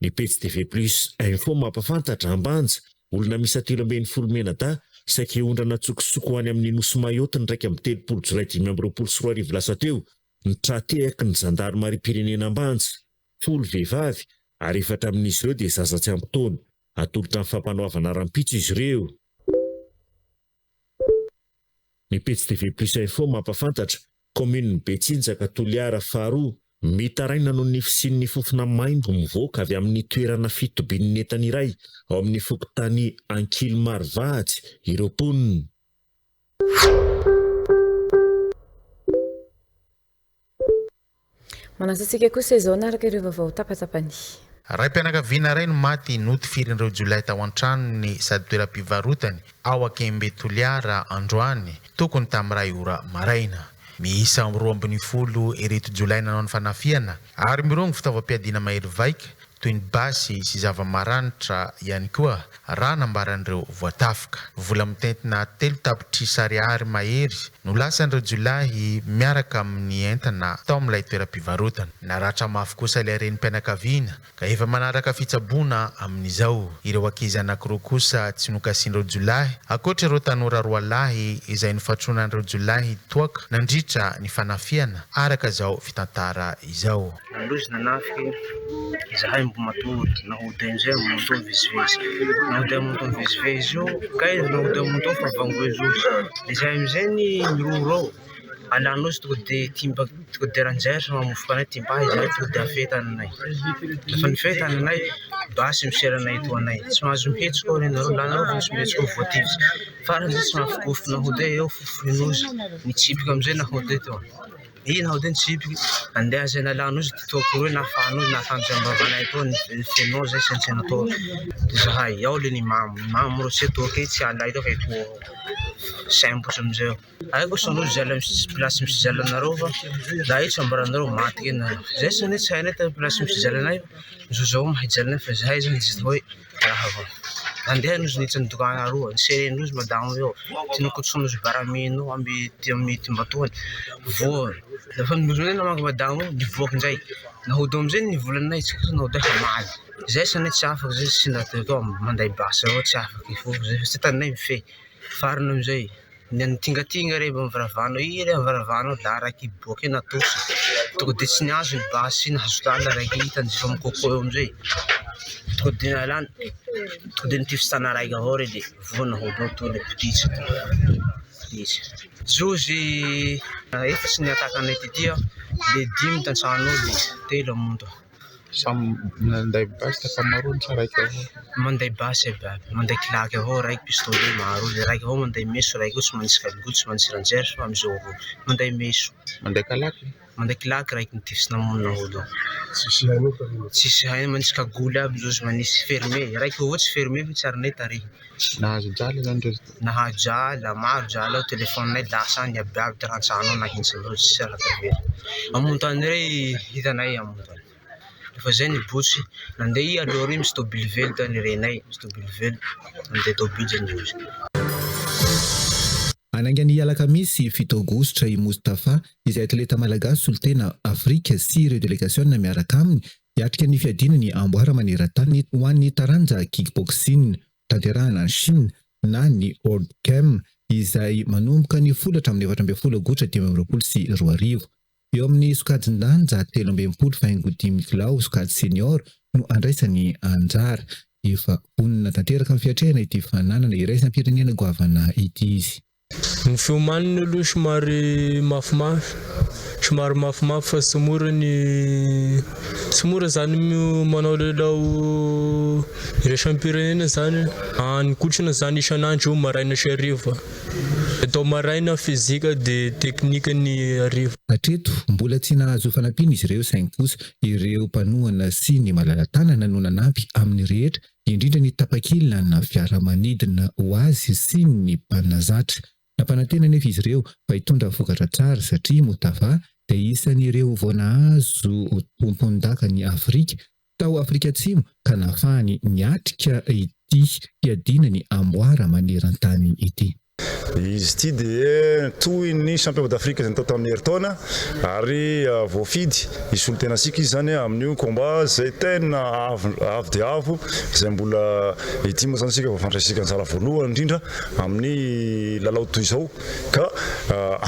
S4: Ny pejy TV Plus Info mampafantatra, Ambanja, olona miisa 13 mianadahy saika hiondrana an-tsokosoko ho any amin'ny Nosy Mayotte ny 31 jolay 2025 lasa teo, ny tra-tehaky ny zandarimariam-pirenena Ambanja. Folo vehivavy ary efatra amin'izy ireo dia zaza tsy ampy taona. Atolotra ny fampanoavana rahampitso izy ireo. Ny pejy TV Plus Info mampafantatra, kaominin'i Betsinjaka, Toliara faharoa, mitaraina noho ny fisian'ny fofona maimbo mivoaka avy amin'ny toerana fitobian'ny entana iray ao amin'ny fokontany Ankilimarovahatsy ireo mponina.
S2: Manasa antsika kosa izao hanaraka ireo vaovao tapatapany.
S7: Raim-pianakaviana iray no maty notifirin'ireo jiolahy tao an-tranony sady toeram-pivarotany ao Akembe Toliara androany tokony tamin'ny iray ora maraina. Miisa 12 ireto jiolahy nanao ny fanafihana ary mirongo fitaovam-piadiana mahery vaika toy ny basy sy zava-maranitra ihany koa raha nambaran'ireo voatafika. Vola mitentina 3 tapitrisa ariary mahery no lasan'ireo jiolahy miaraka amin'ny entana tao amin'ilay toeram-pivarotana. Naratra mafy kosa ilay renim-pianakaviana ka efa manaraka fitsaboana amin'izao. Ireo ankizy anankiroa kosa tsy nokasian'ireo jiolahy ankoatra ireo tanora roa lahy izay nofatronan'ireo jiolahy toaka nandritra ny fanafihana araka izao fitantara izao.
S18: Nandroso nanafiky izahay mbo matory nahody amizay moto mivezivezy, nahody amy moto mivezivezy io kay nahody amy moto fa vangoezozy de zahay amizay miroro ao alan'osy tonga de timba tonga de ranjaira mamofoka anay timba izahay tonga de afehy tananay, rehefa nifehy tananay basy misera anay eto anay tsy mahazo mihetsiky ao re nareo la nareo vao misy mihetsiky ao voatifitsy farany zay tsy mahafikofiky nahody eo fofoin'osy nitsipiky amizay nahody teo. I nahody nitsipiky nandeha zay nalan'osy ty toaky roe nahafahan'osy nahafan'izay am-bavanay tao ny fenao zay saintsaina tao de zahay ao le nimamo, nimamo reo tsy toaky tsy alay tao fa etoa avao sempotry amizay ao. Ay kosa nosy zala misy place misy jalanareo fa za io tsy ambaranareo maty ke nareo. Zay tsy hainay tsy hainay ta place misy jalanay fa zao mahay jalanay fa zahay zany tsy hoe raha avao. Nandeha nosy niditra ny dokany aroa, niseren'osy madamo io, tinokotsonosy baramino amby ty amy timbatoany voa. Lafa nozonay namangy madamo io nivoaky ndray, nahody amizay nivolanay tsika nahody hamaly. Zay sany tsy afaky zay tsy ndaty tao manday basy avao tsy afaky fô zay fa tsy taninay mifehy. Farany amizay nitingatinga re amy varavana io, i re amy varavana io la raiky hiboaky io natosy tonga de tsy nihazo ny basy nahazo lala raiky tandrify amy coco eo amizay tonga de nalany tonga de nitifitry tana raiky avao re de voa nahody ao to le potitsy potitsy. Jozy efatsy niataka anay tetia le dimy tantsano ao le telo amonto.
S19: Samy nanday basy tafamarony sa raika avao?
S18: Manday basy aby aby, manday kilaky avao raiky pistolet maro, le raiky avao manday meso, raiky koa tsy manisy cagoule, tsy manisy ranger fa amizao avao manday meso.
S19: Manday kalaky?
S18: Manday kilaky raiky nitifitsy namono naody ao.
S3: Tsisy hainao fa ino?
S18: Tsisy hainao, manisy cagoule aby zozy, manisy fermé, raiky avao tsy fermé fa tsy arinay tarehy.
S19: Nahazo drala zany reo?
S18: Nahazo drala, maro drala ao, téléphone-nay lasa any aby aby, ty rantsano ao nahintsindreo tsisy raha tavela. Amontany rey hitanay amontany. Efa zay nibotsy, nandeha i aloha ary misy tôbily velo tany renay, misy tôbily velo, nandeha tôbily zany izy.
S1: Hanainga ny alakamisy 7 aogositra i Moustapha, izay atleta malagasy solontena Afrika sy ireo delegasiona miaraka aminy, hiatrika ny fiadiana ny amboara maneran-tany ho an'ny taranja kick-boxing tanterahina any Chine na ny World Games izay manomboka ny 10 hatramin'ny 14 aogositra 2025. Eo amin'ny sokajin-danja 63,5 kilao sokajy senior no andraisany anjara. Efa vonona tanteraka amin'ny fiatrehana ity fananana iraisam-pirenena goavana ity izy.
S20: Ny fiomanana aloha somary mafimafy, somary mafimafy fa tsy mora ny, tsy mora zany manao lalao iraisam-pirenena zany, ny kotrana zany isan'andro eo maraina sy hariva, atao maraina physique de technique ny hariva.
S1: Hatreto, mbola tsy nahazo fanampiana izy ireo saingy kosa ireo mpanohana sy ny malala-tanana no nanampy amin'ny rehetra, indrindra ny tapakila na fiaramanidina ho azy sy ny mpanazatra. Nampanantena anefa izy ireo fa hitondra vokatra tsara satria Moustapha dia isan'ireo vao nahazo tompon-dakan'i Afrika tao Afrika Atsimo ka nahafahany niatrika ity fiadiana ny amboara maneran-tany ity.
S21: Izy ity dia tohin'ny Champion d'Afrique izay natao tamin'ny herintaona ary voafidy hisolo tena antsika izy izany amin'io combat izay tena avo avo dia avo izay mbola ity moa izany isika vao fandraisika anjara voalohany indrindra amin'ny lalao toy izao ka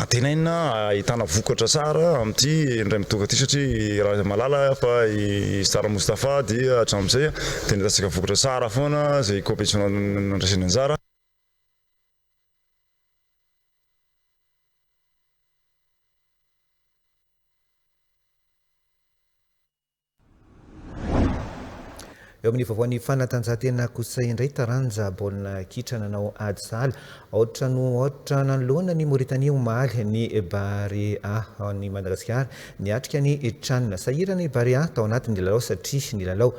S21: antenaina ahitana vokatra tsara amin'ity indray mitoka ity satria raha mahalala fa i Star Moustapha dia hatramin'izay dia nilatsaka vokatra tsara foana izay compétition nandraisany anjara.
S1: Eo amin'ny vaovaon'ny fanatanjahantena kosa indray, taranja baolina kitra nanao ady sahala aotra no aotra nanoloana an'i Mauritanie omaly ny Barea an'i Madagasikara niatrika ny Chan. Sahirana i Barea tao anatin'ny lalao satria nilalao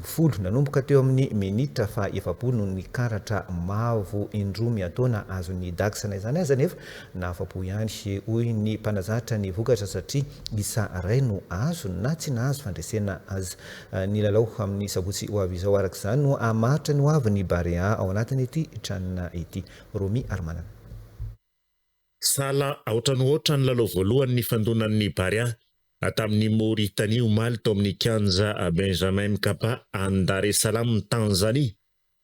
S1: folo nanomboka teo amin'ny minitra faha 40 noho ny karatra mavo indroa miantaona azon'ny Dax. Na izany aza anefa, nahafa-po ihany hoy ny mpanazatra ny vokatra satria isa iray no azo na tsy nahazo fandresena aza. Ny lalao amin'ny sabotsy ho avy izao araka izany no hamaritra ny hoavin'ny Barea ao anatin'ity Can ity. Romy Harimanana.
S4: Sahala aotra no aotra ny lalao voalohany nifandonan'ny Barea tamin'i Mauritanie omaly tao amin'ny kianja Benjamin Mkapa any Dar es Salaam, Tanzanie.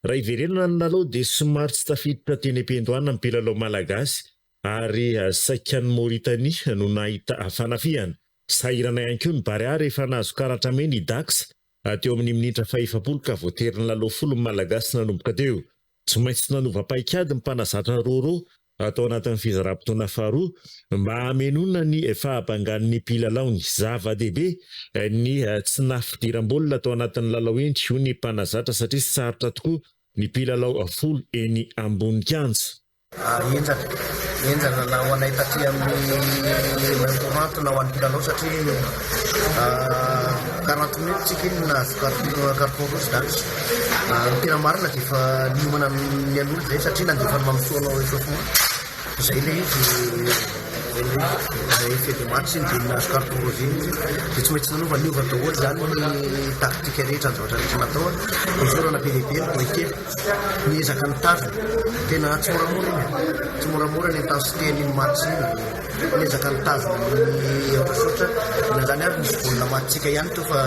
S4: Raha hiverenana ny lalao dia somary tsy tafiditra teny am-piandohana ny mpilalao malagasy ary saika an'i Mauritanie no nahita fanafihana. Sahirana ihany koa ny Barea rehefa nahazo karatra mena i Dax teo amin'ny minitra fahefapolo ka voatery nilalao folo ny Malagasy nanomboka teo. Tsy maintsy nanova paikady ny mpanazatra Roro tao anatin'ny fizaram-potoana faharoa mba hamenoana ny fahabangan'ny mpilalaony. Zava-dehibe ny tsy naha-fidiram-baolina tao anatin'ny lalao iny, hoy ny mpanazatra satria sarotra tokoa ny mpilalao folo eny ambony kianja.
S6: Henjana, henjana na ho anay taty amin'ny main courante na ho an'ny mpilalao satria 40 minutes tsika iny nahazo carton rouge dax. Ny tena marina dia efa niomana mialoha izay satria nandefa ny Mamisoa hanao échauffement. Izay ilay izy, izay ilay izy. Effet de match iny dia nahazo carton rouge iny izy. Dia tsy maintsy nanova, niova daholo izany ny tactique rehetra, ny zavatra rehetra natao. Isaorana be dia be ny boay kely. Niezaka nitazona. Tena tsy moramora iny e. Tsy moramora ny intensité-n'iny match iny. Niezaka nitazona ny Aotra. Na izany ary nisy baolina matintsika ihany teo fa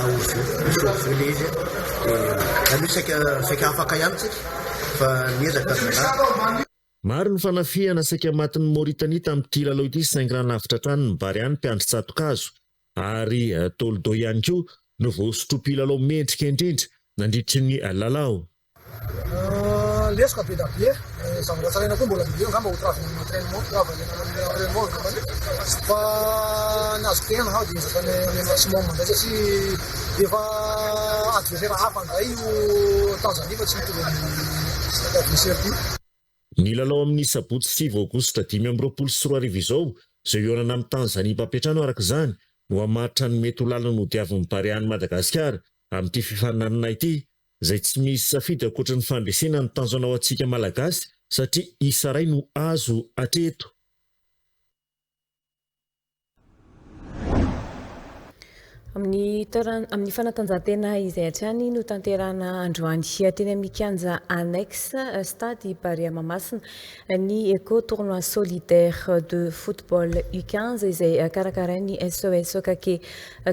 S6: hors-jeu. Nisy hors-jeu ilay izy. Dia izany hoe saika saika afaka ihany tsika fa niezaka ry zalahy.
S4: Maro ny fanafihana saika matin'i Mauritanie tamin'ity lalao ity saingy raha lavitra hatrany ny Barea ny mpiandry tsato-kazo ary Toldo ihany koa no voasotro mpilalao mendrika indrindra nandritry ny lalao.
S22: Lesoka be da be, zavatra tsaraina koa mbola be be angamba ho travailler amin'ny entrainement, travailler amin'ny entrainement angambany fa ny azoko tenenina angamba dia ezaka ny maximum indray satria efa adversaire hafa indray io Tanzanie fa tsy mitovy amin'ny adversaire ity.
S4: Ny lalao amin'ny sabotsy 9 aogositra 2025 izao, izay hihaonana amin'i Tanzania mpampiantrano araka izany, no hamaritra ny mety ho lalana hodiavin'ny Barea an'i Madagasikara amin'ity fifaninanana ity, izay tsy misy safidy ankoatry ny fandresena ny tanjona ho antsika Malagasy satria isa iray no azo hatreto.
S2: Amin'ny amin'ny fanatanjahantena izay hatrany no tanterahana androany teny amin'ny kianja annexe stade Barea Mahamasina ny Eco Tournoi Solidaire de Football U15 izay karakarain'ny SOS Okake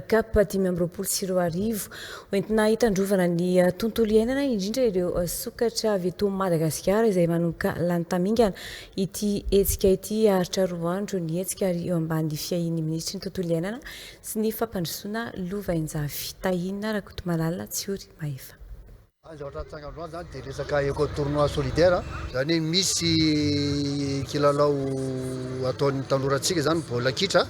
S2: Cup 2025 hoentina hitandrovana ny tontolo iainana indrindra ireo sokatra avy eto Madagasikara izay manomboka lany tamingana Ity hetsika ity haharitra roa andro ny hetsika ary eo ambany fiahian'ny minisitry ny tontolo iainana sy ny fampandrosoana lovainjafy, Tahina Rakotomalala Tsiory Mahefa.
S23: Ny zavatra nitranga androany izany dia resaka eco tournoi solidaire, izany hoe misy kilalao ataon'ny tanorantsika izany baolina kitra,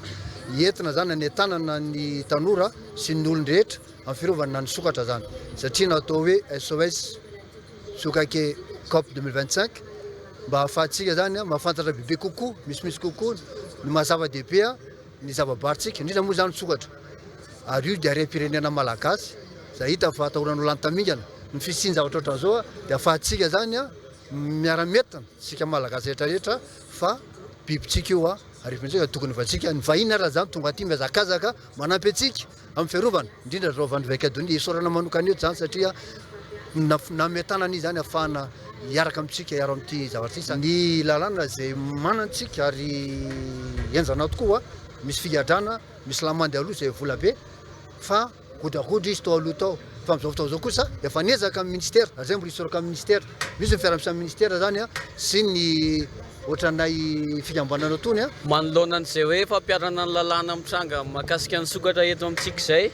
S23: entina izany hanentanana ny tanora sy ny olon-drehetra amin'ny fiarovana ny sokatra izany satria natao hoe SOS Sokake Cop 2025 mba hahafahantsika izany mahafantatra bebe kokoa, misimisy kokoa ny maha zava-dehibe ny zava-barotsika, indrindra moa izany ny sokatra. Ary io dia harem-pirenena malagasy izay hita fa atahorana ho lany tamingana. Ny fisian'ny zavatra ohatran'izao dia ahafahantsika izany miara-mientana, isika malagasy rehetra rehetra fa bibintsika io ary efa tokony efa-tsika. Ny vahiny ara izany tonga aty mihazakazaka manampy antsika amin'ny fiarovana, indrindra ry Rovan'i Vaikadonia. Isaorana manokana eto izany satria nanome tanana izy izany ahafahana hiaraka amintsika hiaro amin'ity zavatra ity. Ny lalàna izay manantsika ary henjana tokoa, misy figadrana, misy lamandy aloha izay vola be fa godragodra izy tao aloha tao fa amin'izao fotoana izao kosa efa niezaka ny ministera ary izay mbola hisoroka amin'ny ministera, misy ny fiaraha-miasa amin'ny ministera izany sy ny ohatranay fikambanana tony.
S24: Manoloana an'izay hoe fampiharana ny lalàna mitranga mahakasika ny sokatra eto amintsika izay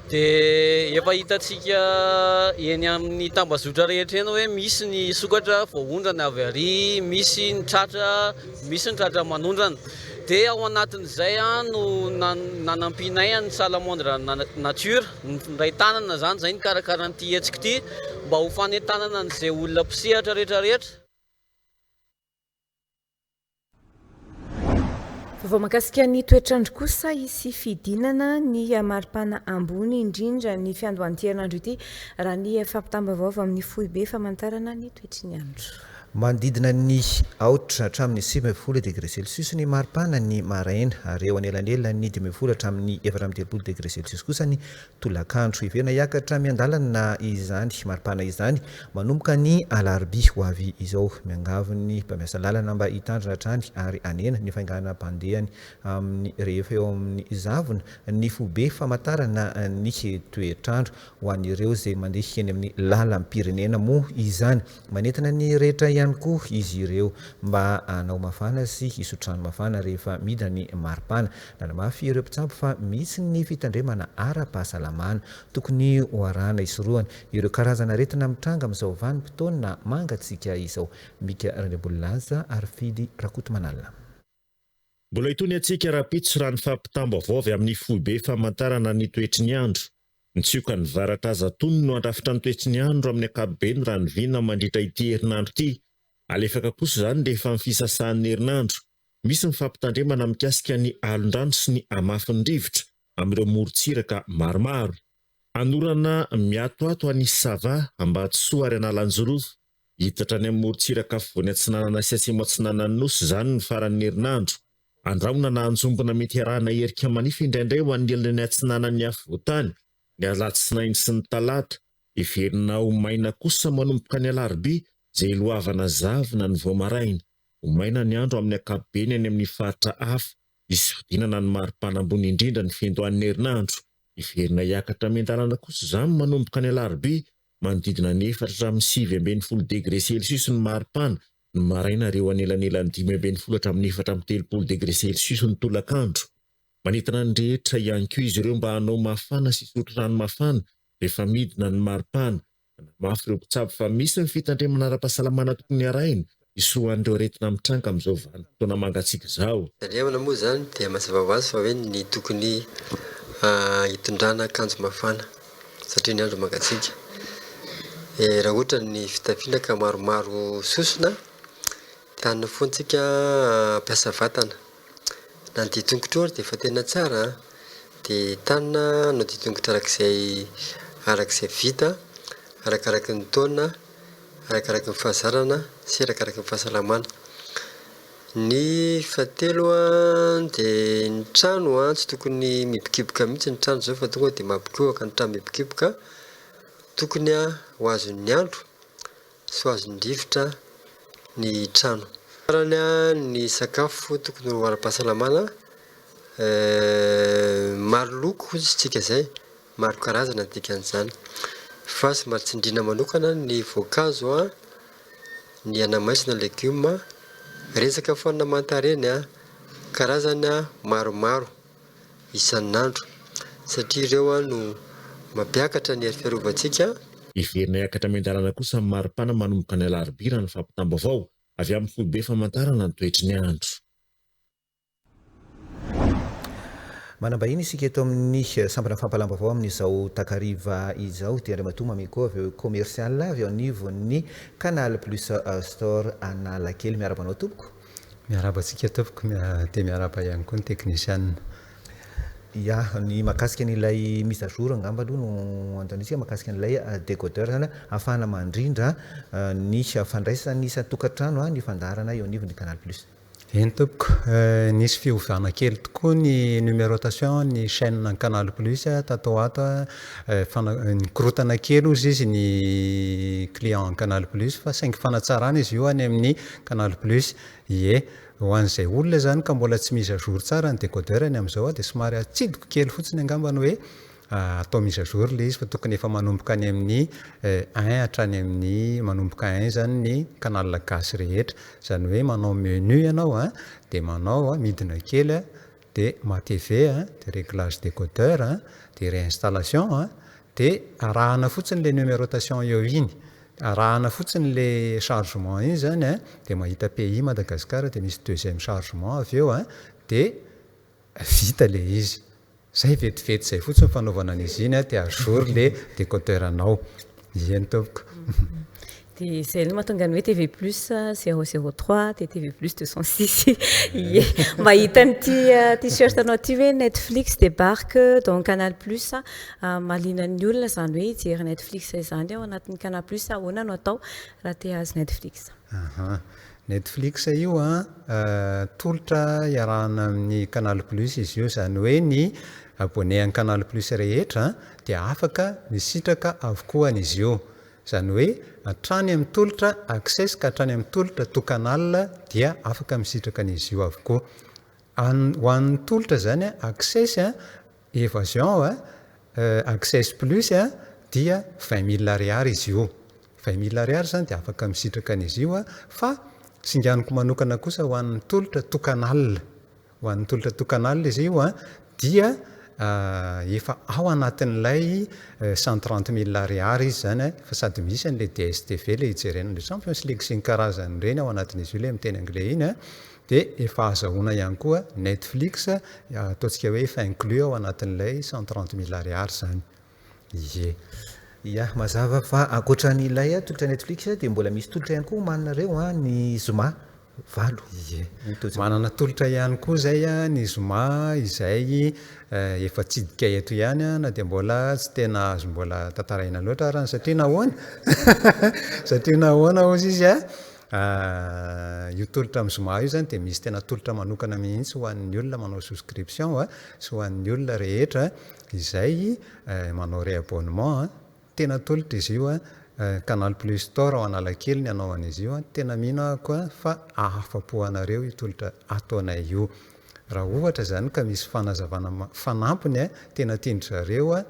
S24: dia efa hitantsika eny amin'ny tambazotra rehetra eny hoe misy ny sokatra voaondrana avy ary, misy ny tratra, misy ny tratra manondrana. Dia ao anatin'izay no nanampianay an'ny Salamandre Nature, niray tanana izany izahay nikarakara an'ity hetsika ity mba ho fanentanana an'izay olona mpisehatra rehetra rehetra.
S2: Vaovao mahakasika ny toetr'andro kosa, hisy fidinana ny maripana ambony indrindra ny fiandohan'ity herinandro ity, raha ny fampitam-baovao avy amin'ny foibe famantarana ny toetry ny andro.
S1: Manodidina ny aotra hatramin'ny 19 degre celsius ny maripana ny maraina ary eo anelanelan'ny 15 hatramin'ny 34 degre celsius kosa ny tolakandro. Heverina hiakatra miandalana izany maripana izany manomboka ny alarobia ho avy izao. Miangavy ny mpampiasa lalana mba hitandrina hatrany ary hanena ny fainganam-pandehany amin'ny rehefa eo amin'ny zavona ny foibe famantarana ny toetr'andro. Ho an'ireo izay mandeha eny amin'ny lalam-pirenena moa izany. Manentana ny rehetra ihany koa izy ireo mba hanao mafana sy hisotro rano mafana rehefa midina ny maripana. Nanamafy ireo mpitsabo fa misy ny fitandremana ara-pahasalamana tokony ho arahana hisorohana ireo karazana aretina mitranga amin'izao vanim-potoana mangatsiaka izao. Mika Randriambololaza ary Fidy Rakotomanalina.
S4: Mbola hitohy ny hatsiaka rahampitso raha ny fampitam-baovao avy amin'ny foibe famantarana ny toetry ny andro. Ny tsiokan'ny varatra aza tony no handrafitra ny toetry ny andro amin'ny ankapobeny raha ny vina mandritra ity herinandro ity. Alefaka kosa izany rehefa amin'ny fisasahan'ny herinandro. Misy ny fampitandremana mikasika ny alon-drano sy ny hamafin'ny rivotra amin'ireo morontsiraka maromaro. Hanorana miatoato any Sava, Ambatosoa ary Analanjirofo. Hita hatrany amin'ny morontsiraka afovoany atsinanana sy atsimo atsinanan'ny Nosy izany ny faran'ny herinandro. Andrahona na anjombona mety hiarahana erika manify indraindray ho an'ny ilany atsinanan'ny afovoantany, ny alatsinainy sy ny talata. Heverina ho maina kosa manomboka ny alarobia, izay iloavana zavona ny vao maraina. Ho maina ny andro amin'ny ankapobeny any amin'ny faritra hafa. Hisy fidinana ny maripana ambony indrindra ny fiandohan'ny herinandro. Hiverina hiakatra miandalana kosa izany manomboka ny alarobia, manodidina ny efatra hatramin'ny 19 degre celsius ny maripana, Ny maraina ary eo anelanelan'ny 15 hatramin'ny 34 degre celsius ny tolakandro. Manentana ny rehetra ihany koa izy ireo mba hanao mafana sy hisotro rano mafana rehefa midina ny maripana. Nanamafy ireo mpitsabo fa misy ny fitandremana ara-pahasalamana tokony harahina hisorohan'ireo aretina mitranga amin'izao vanim-potoana mangatsiaka izao.
S5: Fitandremana moa izany dia mazava ho azy fa hoe ny tokony hitondrana akanjo mafana. satria ny andro mangatsiaka. Raha ohatra ny fitafiana ka maromaro sosona, entanina foana tsika hampiasa vatana. Na ny dian-tongotra io ary dia efa tena tsara an! Dia entanina hanao dian-tongotra arak'izay arak'izay vita, arakaraky ny taona, arakaraky ny fahazarana sy arakaraky ny fahasalamana. Ny fahatelo an, dia ny trano an, tsy tokony mihibokiboka mihitsy ny trano izao fa tonga dia mampikohaka ny trano mihibokiboka, tokony ho azon'ny andro sy ho azon'ny rivotra ny trano. Farany an, ny sakafo tokony ho ara-pahasalamana, maro loko hoy isika izay, maro karazana ny dikan'izany, fa somary tsindriana manokana ny voankazo an, ny anamaiso na legioma, resaka foanina manta reny an, karazany an maromaro isan'andro satria ireo an no mampiakatra ny hery fiarovantsika.
S4: Hiverina hiakatra miandalana kosa ny maripana manomboka ny alarobia raha ny fampitam-baovao avy amin'ny foibe famantarana ny toetry ny andro.
S1: Manam-bahiny isika eto amin'ny sampana fampahalam-baovao amin'izao takariva izao dia Andriamatoa Mamiko avy eo commercial avy eo anivon'ny Canal Plus Store Analakely. Miarahaba anao tompoko.
S8: Miarahaba antsika tompoko dia miarahaba ihany koa ny teknisianina.
S1: Ya, ny mahakasika an'ilay mise à jour angamba aloha no anontaniantsika mahakasika an'ilay décodeur izany ahafahana mandrindra ny fandraisan'ny isan-tokantrano ny fandaharana eo anivon'ny Canal Plus.
S8: Eny tompoko, nisy fiovana kely tokoa ny numérotation ny chaîne canal plus tato ho ato, nikorontana kely hozy izy ny client canal plus fa saingy fanatsarana izy io any amin'ny canal plus, ie, ho an'izay olona izany ka mbola tsy mise à jour tsara ny décodeur-ny amin'izao dia somary atsidiko kely fotsiny angamba ny hoe Atao mise à jour ilay izy fa tokony efa manomboka any amin'ny un hatrany amin'ny manomboka un izany ny canal gasy rehetra. Izany hoe manao menu ianao an, dia manao midina kely an, dia ma TV an, dia réglage décodeur an, dia réinstallation an, dia arahana fotsiny ilay numérotation eo iny. Arahana fotsiny ilay chargement iny izany an, dia mahita pays Madagascar dia misy deuxième chargement avy eo an. dia vita ilay izy. Zay vetivety zay fotsiny fanaovana an'izy iny dia à jour le décodeur anao. Eny tompoko.
S2: Dia izay no mahatonga ny hoe TV plus 003 dia TV plus 206. Ie. Mahita an'ity t-shirt anao ity hoe Netflix débarque dans Canal plus. Mahaliana ny olona izany hoe hijery Netflix izany ao anatin'ny Canal plus. Ahoana no atao raha te hahazo Netflix?
S8: Aha. Netflix io an, tolotra iarahana amin'ny Canal Plus izy io, izany hoe ny abonné an'i Canal Plus rehetra dia afaka misitraka avokoa an'izy io. Izany hoe hatrany amin'ny tolotra Access ka hatrany amin'ny tolotra Tout Canal dia afaka misitraka an'izy io avokoa. An, ho an'ny tolotra izany Access, Evasion, Access Plus dia 20 mille ariary izy io. 20 mille ariary izany dia afaka misitraka an'izy io fa singaniko manokana kosa ho an'ny tolotra tokan'alina. Ho an'ny tolotra tokan'alina izy io dia efa ao anatin'ilay 130 mille ariary izy izany fa sady misy an'ilay DSTV ilay hijerena an'ilay Champions League sy ny karazany ireny ao anatin'izy io ilay miteny anglais iny dia efa azahoana ihany koa Netflix ataontsika hoe efa inclus ao anatin'ilay 130 mille ariary izany.
S1: Ie. Ia, mazava fa ankoatra an'ilay tolotra Netflix dia mbola misy tolotra ihany koa omaninareo an, ny zoma valo.
S8: Ie. Manana tolotra ihany koa izay ny zoma izay efa tsidika eto ihany na dia mbola tsy tena azo mbola tantaraina loatra arany satria nahoana? Satria nahoana hozy izy an? Io tolotra amin'ny zoma io izany dia misy tena tolotra manokana mihitsy ho an'ny olona manao souscription sy ho an'ny olona rehetra izay manao réabonnement an, tena tolotra izy io an, Canal Plus Store ao Analakely ny hanao an'izy io an, tena mino aho koa fa ahafapo anareo io tolotra ataonay io. Raha ohatra izany ka misy fanazavana fanampiny an, tena tian-dry zareo an,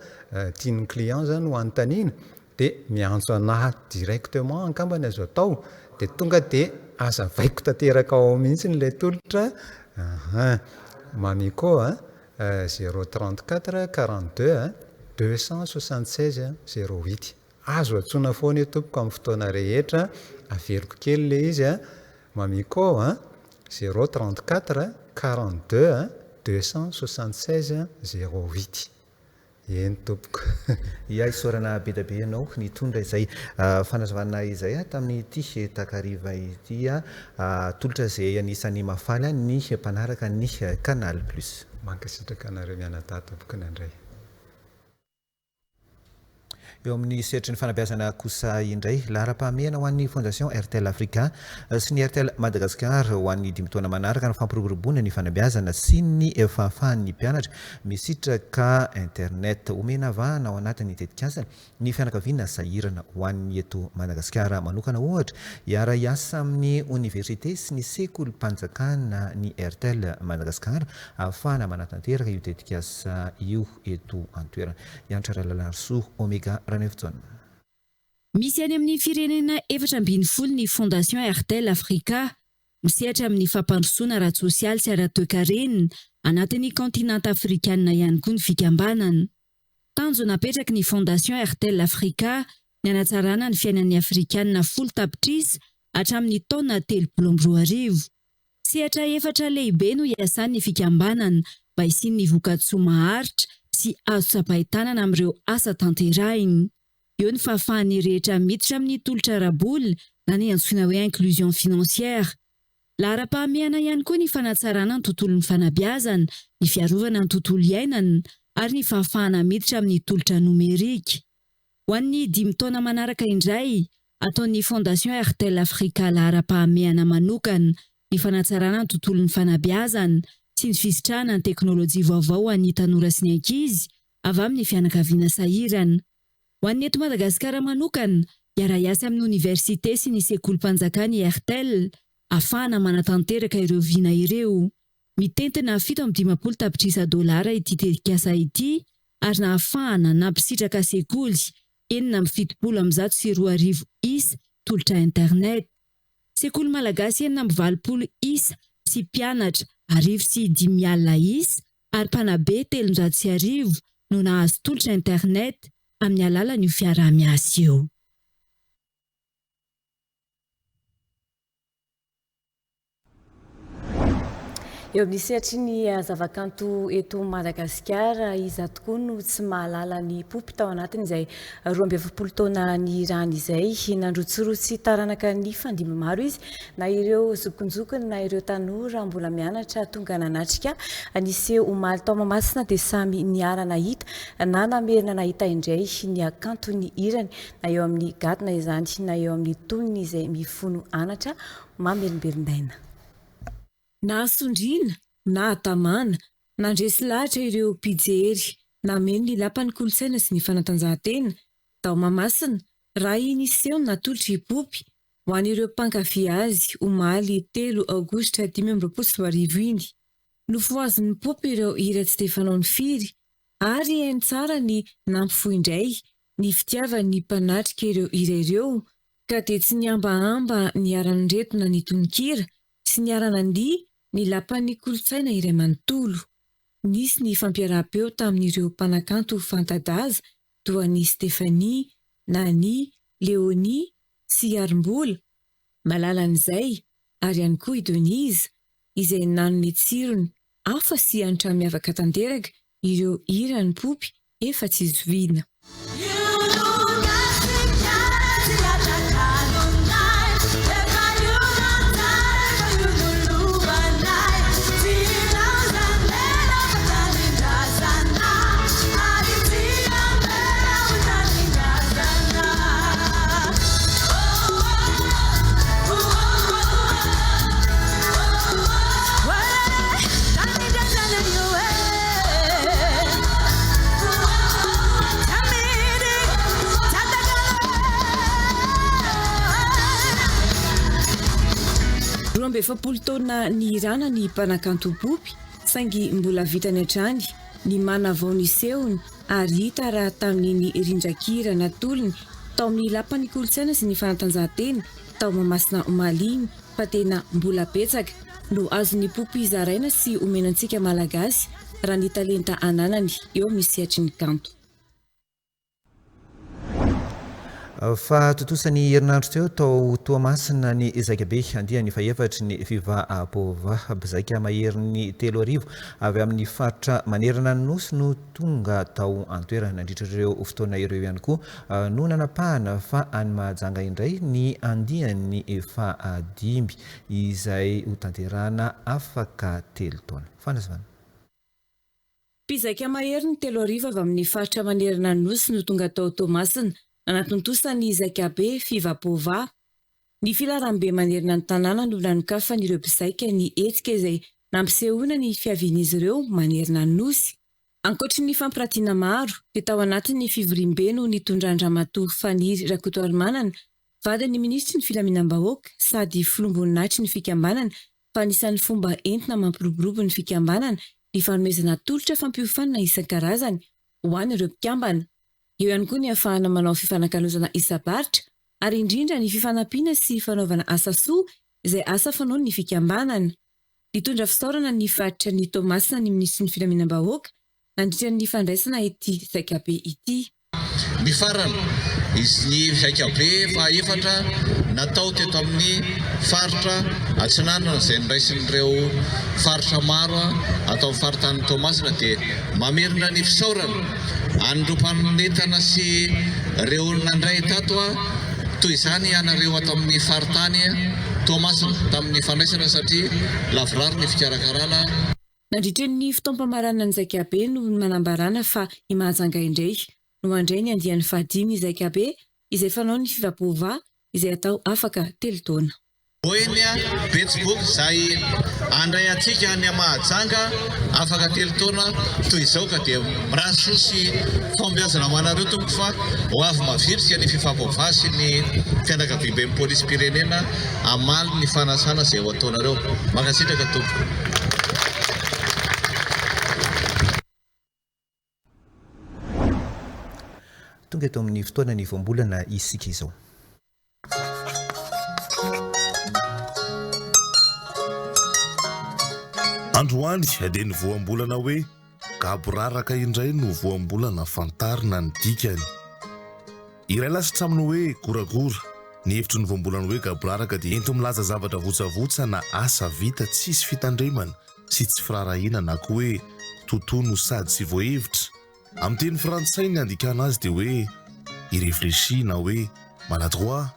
S8: tian'ny client izany ho anontaniana dia miantso anah directement angamba ny azo atao dia tonga dia azavaiko tanteraka ao mihitsy ilay tolotra, ahaa, Mamiko an. Zéro trente quatre quarante deux 276 zéro huit. Azo antsoina foana io tompoko amin'ny fotoana rehetra, averiko kely ilay izy a, Mamiko a, zéro trente quatre quarante deux 276 zéro huit. Eny tompoko.
S1: Ia, isaorana be dia be ianao nitondra izay fanazavana izay tamin'ity takariva ity. Tolotra izay anisan'ny mahafaly ny mpanaraka ny Canal Plus.
S8: Mankasitraka anareo mianadahy tompoko nandray.
S1: Eo amin'ny sehatry ny fanabeazana kosa indray, laharam-pahamehana ho an'ny Fondation Airtel Africa sy ny Airtel Madagascar ho an'ny dimy taona manaraka ny fampiroboroboana ny fanabeazana sy ny fahafahan'ny mpianatra misitraka internet. Omena vahana ao anatin'ny tetikasa ny fianakaviana sahirana. Ho an'ny eto Madagasikara manokana ohatra, hiara-hiasa amin'ny oniversite sy ny sekolim-panjakana ny Airtel Madagascar ahafahana manatanteraka io tetikasa io. eto an-toerana. Hiantra Ralalarisoa Omega Ranaivojaona.
S9: Misy any amin'ny firenena 14 ny Fondation Airtel Africa. Misehatra amin'ny fampandrosoana ara-tsosialy sy ara-toekarena anatin'ny kaontinanta afrikanina ihany koa ny fikambanana. Tanjona apetraky ny Fondation Airtel Africa ny hanatsarana ny fiainan'ny Afrikanina folo tapitrisa hatramin'ny taona 2030. Sehatra efatra lehibe no iasan'ny fikambanana mba hisian'ny vokatsoa maharitra sy azo tsapain-tanana amin'ireo asa tanterahiny. Eo ny fahafahan'ny rehetra miditra amin'ny tolotra ara-bola na ny antsoina hoe inclusion financière. Laharam-pahamehana ihany koa ny fanatsarana ny tontolon'ny fanabeazana, ny fiarovana ny tontolo iainana ary ny fahafahana miditra amin'ny tolotra nomerika. Ho an'ny dimy taona manaraka indray, ataon'ny Fondation Airtel Africa laharam-pahamehana manokana ny fanatsarana ny tontolon'ny fanabeazana sy ny fisitrahana ny teknolojia vaovao ho an'ny tanora sy ny ankizy avy amin'ny fianakaviana sahirana. Ho an'ny eto Madagasikara manokana, hiara-hiasa amin'ny oniversite sy ny sekolim-panjakana i Airtel ahafahana manatanteraka ireo vina ireo. Mitentina 57 tapitrisa dolara ity tetikasa ity ary nahafahana nampisitraka sekoly 2176 isa tolotra internet. Sekoly malagasy 86 isa sy mpianatra 1050 isa ary mpanabe 1300 no nahazo tolotra internet amin'ny alalan'io fiaraha-miasa io.
S2: Eo amin'ny sehatry ny zavakanto eto Madagasikara, iza tokoa no tsy mahalala ny Poopy tao anatin'izay 42 taona nihirany izay. Nandrotsirotsy taranaka nifandimby maro izy, na ireo zokinjokiny na ireo tanora mbola mianatra tonga nanatrika ny seho omaly tao Mahamasina dia samy niara-nahita na namerina nahita indray ny hakanton'ny hirany na eo amin'ny gadona izany na eo amin'ny tonony izay mifono anatra mamelombelon'aina.
S9: Nahasondriana, nahatamana, nandresy lahatra ireo mpijery nameno ny Lapan'ny Kolontsaina sy ny Fanatanjahantena tao Mahamasina raha iny seho natolotr'i Poopy ho an'ireo mpankafy azy omaly telo aogositra 2025 iny. Nofohazin'i Poopy ireo hira tsy dia fanaony firy ary hainy tsara ny nampifoha indray ny fitiavan'ny mpanatrika ireo hira ireo ka dia tsy nihambahamba niara-niredona ny tononkira sy niara-nandihy ny Lapan'ny Kolontsaina iray manontolo. Nisy ny fampiaraham-peo tamin'ireo mpanakanto fanta-daza toa an'i Stéphanie, Nani, Léonie sy Harimbola, Malalan'izay ary ihany koa i Denise izay nanome tsirony hafa sy hanitra miavaka tanteraka ireo hiran'i Poopy efa tsy zoviana. 42 taona nihirana ny mpanakanto Poopy saingy mbola vitany hatrany ny manavao ny sehony ary hita raha tamin'iny rindran-kira natolony tao amin'ny Lapan'ny Kolontsaina sy ny Fanatanjahantena tao Mahamasina omaly iny fa tena mbola betsaka no azon'ny Poopy zaraina sy omena antsika Malagasy raha ny talenta ananany eo amin'ny sehatry ny kanto.
S1: Fa tontosa ny herinandro teo tao Toamasina ny zaikabe andiany fahefatry ny Viva Pova. Mpizaika maherin'ny 3000 avy amin'ny faritra manerana ny Nosy no tonga tao an-toerana. Nandritra ireo fotoana ireo ihany koa no nanapahana fa any Mahajanga indray ny andiany fahadimy izay hotanterahana afaka telo taona. Fanazavana.
S9: Mpizaika mahery ny 3000 avy amin'ny faritra manerana ny Nosy no tonga tao Toamasina nanatontosa ny zaikabe Fiva Pova. Ny filaharambe manerana ny tanàna no nanokafan'ireo mpizaika ny hetsika izay nampisehoana ny fiavian'izy ireo manerana ny Nosy. Ankoatry ny fampiratiana maro dia tao anatin'ny fivoriambe no nitondran-dRamatoa Faniry Rakotoarimanana, vadin'ny minisitry ny filaminam-bahoaka sady filoham-boninahitry ny fikambanana fa anisan'ny fomba entina mampiroborobo ny fikambanana ny fanomezana tolotra fampiofanana isan-karazany ho an'ireo mpikambana. Eo ihany koa ny ahafahana manao fifanakalozana isam-paritra ary indrindra ny fifanampiana sy fanaovana asa soa izay asa fanaon'ny fikambanana. Nitondra fisaorana ny faritra ny Toamasina ny minisitry ny filaminam-bahoaka nandritra ny fandraisana ity zaikabe ity.
S10: Nifarana izy ny zaikabe fahaefatra natao teto amin'ny faritra Atsinanana izay noraisin'ireo faritra maro ato amin'ny faritanin'i Toamasina dia mamerina ny fisaorana an'ireo mpanentana sy ireo nandray tato toy izany ianareo ato amin'ny faritany Toamasina tamin'ny fandraisana satria lavorary ny fikarakarana.
S9: Nandritra ny fotoam-pamaranana ny zaikabe no nanambarana fa i Mahajanga indray no handray ny andiany fahadimy zaikabe izay fanaon'ny Fivapoova izay atao afaka telo taona.
S10: Boeny, Betsiboka izay handray antsika any Mahajanga afaka telo taona toy izao ka dia mirary soa sy fahombiazana ho anareo tompoko fa ho avy mavitrika ny Fifampova sy ny fianakaviamben'ny polisim-pirenena hamaly ny fanasana izay ho ataonareo. Mankasitraka tompoko.
S1: Tonga eto amin'ny fotoana ny voambolana isika izao.
S11: Androany dia ny voambolana hoe gaboraraka indray no voambolana fantarina ny dikany. Iray lasitra amin'ny hoe goragora. Ny hevitry ny voambolana hoe gaboraraka dia enti-milaza zavatra votsavotsa na asa vita tsisy fitandremana. sy tsy firaharahiana na koa hoe kitoatoa no sady tsy voahevitra. Amin'ny teny frantsay ny handikana azy dia hoe irréfléchi na hoe maladroit.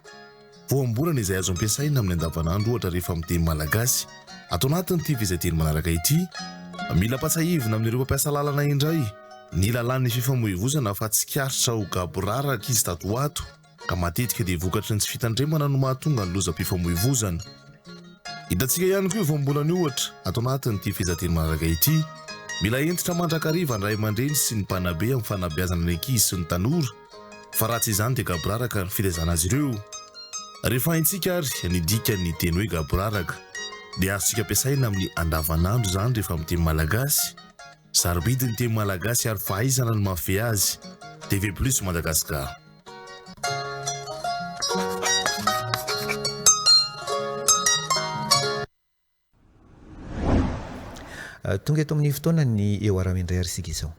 S11: Voambolana izay azo ampiasaina amin'ny andavanandro ohatra rehefa miteny malagasy. Ato anatin'ity fehezanteny manaraka ity, mila ampatsahivina amin'ireo mpampiasa lalana indray ny lalàn'ny fifamoivozana fa tsikaritra ho gaboraraka izy tato ho ato ka matetika dia vokatry ny tsy fitandremana no mahatonga ny lozam-pifamoivozana. Hitantsika ihany koa io voambolana io ohatra ato anatin'ity fehezanteny manaraka ity, mila hentitra mandrakariva ny ray aman-dreny sy ny mpanabe amin'ny fanabeazana ny ankizy sy ny tanora fa raha tsy izany dia gaboraraka ny filazana azy ireo. Rehefa haintsika ary ny dikan'ny teny hoe gaboraraka dia azontsika ampiasaina amin'ny andavanandro izany rehefa miteny malagasy. Sarobidy ny teny malagasy ary fahaizana no mahafehy azy. TV Plus Madagascar.
S1: Tonga eto amin'ny fotoana ny eo Arame indray ary isika izao.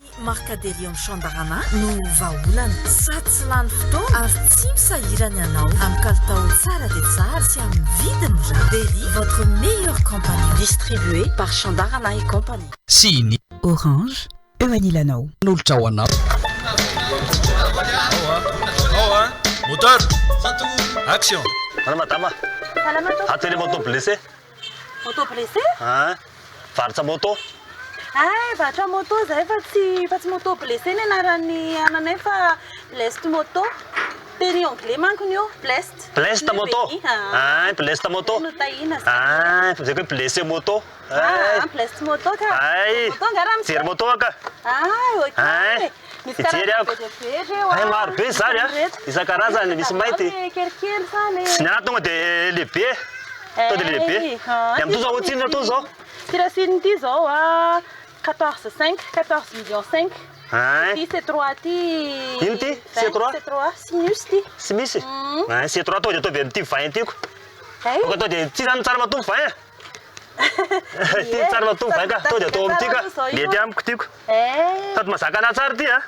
S12: Ny Marcaderium Chandarana no vahaolana. Sady tsy lany fotoana ary tsy misahirana ianao. Amin'ny kalitao tsara dia tsara sy amin'ny vidiny mirary. Deli, votre meilleur compagnon. Distribué par Chandarana et Compagnie.
S13: Sy ny.
S14: Orange, eo anilanao.
S13: Nolotra ho anao.
S16: Moteur! Action!
S25: Salama madama.
S26: Salama tompoko.
S25: Ato ilay moto blessé.
S26: Moto blessé?
S25: Hein, varotra moto.
S26: Hay, varotra moto zahay fa tsy fa tsy moto blessé ny anaran'ny ananay fa blessed moto. Teny anglais mankony io, blessed.
S25: Blessed moto. Hein, blessed moto.
S26: Notahina zany.
S25: Hein, fa zay koa hoe blessé moto.
S26: Ah, blessed moto ka.
S25: Hay,
S26: Moto nga raha
S25: mijery moto aho ka.
S26: Ah, ok.
S25: Hein,
S26: Misy
S25: hijery
S26: karazany
S25: aho.
S26: be dia be reo
S25: Hay,
S26: ah.
S25: maro be izany ah. Isan-karazany, misy mainty.
S26: Kelikely sa le.
S25: Tsy ny ahy tonga dia lehibe. Tonga dia lehibe.
S26: Hay, ah,
S25: Dia amin'ity zao tsinona atoa zao.
S26: Ty racine ty zao ah, 14 5, 14 millions 5.
S25: Hein.
S26: Ty C3 ty.
S25: Ino ty? C3?
S26: C3, sinus ty.
S25: Tsy misy? Hein, C3 tonga dia ataovy amin'ity 20 tiako.
S26: Hay.
S25: Tonga dia ty zany tsara matoa 20. Ty tsara matoa 20 ka. Tonga dia atao amin'ity ka. Mety amiko tiako. Sady mazaka anahy tsara ity a.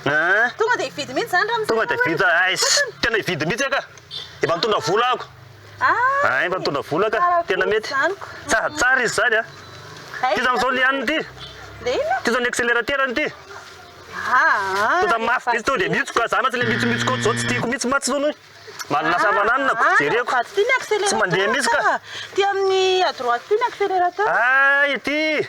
S25: Hein.
S26: Tonga dia hividy mihitsy zany raha
S25: Tonga dia hividy, hay, tena hividy mihitsy aho ka. Efa mitondra vola aho. Hay, efa mitondra vola ka. Tena mety. Tsara tsara izy zany a. Ty zany zao lianiny ty. Ty zao ny accélérateur-ny ty. Tonga mafy be izy tonga dia mihitsoka. Za mantsy le mihitsomitsoka ohatr'izao tsy tiako mihitsy mantsy zao. Manana famananana ko jereko. Tsy mandeha mihitsy ka.
S26: Ty amin'ny à droite ty ny accélérateur.
S25: Hay ity.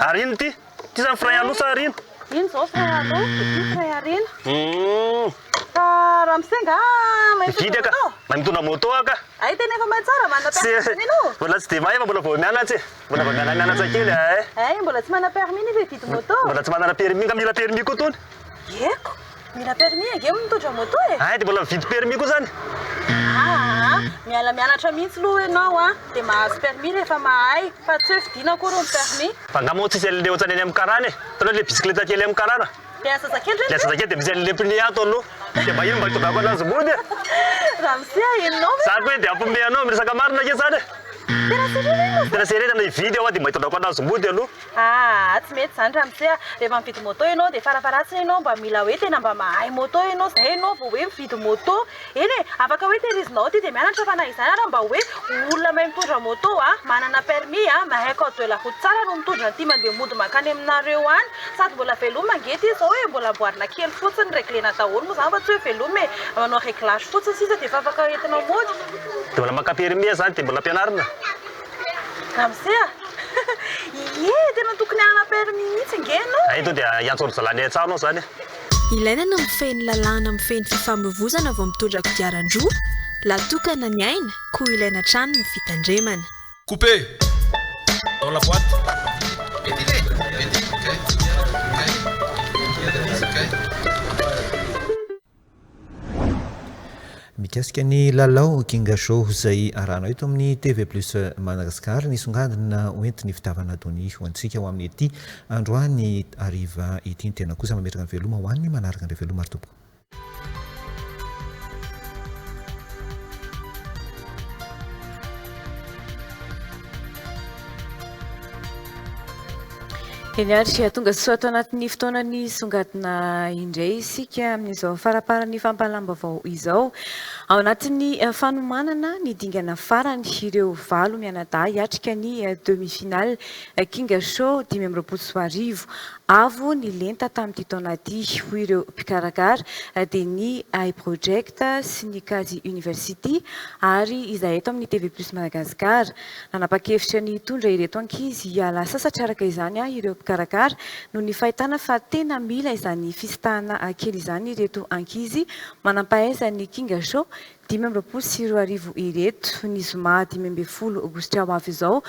S25: Ary ino ity? Ity zany frein aloha sa aoriana?
S26: Iny zao frein aloha, dia ity frein aoriana. Fa ramose nga mahay
S25: Mividy
S26: mitondra
S25: aka.
S26: moto?
S25: Mahay mitondra moto aho ka.
S26: Hay tena efa mahay tsara, manana permis zany ianao?
S25: Mbola tsy dia mahay fa mbola vao mianatra e. Mbola vao mianamianatra kely e.
S26: Hay, mbola tsy manana permis nefa hividy moto?
S25: Mbola tsy manana permis, nga mila permis koa tony?
S26: Eko! Mila permis ange mitondra moto e!
S25: Hay dia mbola mividy permis koa zany?
S26: Aa! Miala mianatra mihitsy aloha ianao an, dia mahazo permis rehefa mahay, fa tsy hoe vidiana akory ny permis.
S25: Fa angaha moa tsisy an'le ohatran'ny any amin'ny karana e? Hitanao le bisikileta kely amin'ny karana?
S26: Le zazakely ireny
S25: Le
S26: ve?
S25: zazakely dia misy an'le pneu ato aloha. Dia mba iny mba hitondrako anazy mody e!
S26: Ramose a, henonao ve?
S25: Za koa dia hampiomehy anao amin'ny resaka marina ange zany e!
S26: Tena sérieux ve ianao zany?
S25: Tena sérieux, tena hividy aho dia mba hitondrako anazy mody aloha.
S26: Aa tsy mety izany ramose a! Rehefa mividy moto ianao dia farafaharatsiny ianao mba mila hoe tena mba mahay moto ianao izay ianao vao hoe mividy moto. Eny e! Afaka hoe tehirizinao aty dia mianatra fa na izany ara mba hoe olona mahay mitondra moto a, manana permis a, mahay code de la route tsara no mitondra an'ity mandeha mody mankany aminareo any. Sady mbola veloma ange ity izao e, mbola amboarina kely fotsiny, reglena daholo moa izany fa tsy hoe veloma e, manao reglage fotsiny sisa dia efa afaka entinao mody.
S25: Dia mbola maka permis izany dia mbola ampianarina?
S26: Ramose a! Ie, tena tokony hanana permis mihitsy nge ianao.
S25: Hay tonga dia hiantso an-dry zalahy any an-tsaha anao izany e.
S27: Ilaina ny mifehy ny lalàna mifehy ny fifamoivozana vao mitondra kodiaran-droa, lahy tokana ny aina, koa ilaina hatrany ny fitandremana.
S16: Couper! Dans la boîte.
S1: Mikasika ny lalao Ginga Show izay arahanao eto amin'ny TV Plus Madagascar, nisongadina hoentin'ny fitiavana Donia ho antsika ho amin'ity androany hariva ity. Ny tena kosa mametraka ny veloma ho an'ny manaraka indray veloma ry tompoko.
S2: Eny ary, tonga soa ato anatin'ny fotoanan'ny songadina indray isika amin'izao faramparan'ny fampahalam-baovao izao. Ao anatin'ny fanomanana ny dingana farany ireo valo mianadahy hiatrika ny demi-finale Kinga Show 2025. Avo ny lenta tamin'ity taona ity, hoy ireo mpikarakara, dia ny iProject sy ny Kajy University ary izahay eto amin'ny TV Plus Madagascar. Nanapa-kevitra ny hitondra ireto ankizy hiala sasatra araka izany ireo mpikarakara noho ny fahitana fa tena mila izany fisintahana kely izany ireto ankizy manampahaizan'ny Kinga Show 2025 ireto. Ny zoma 15 aogositra ho avy izao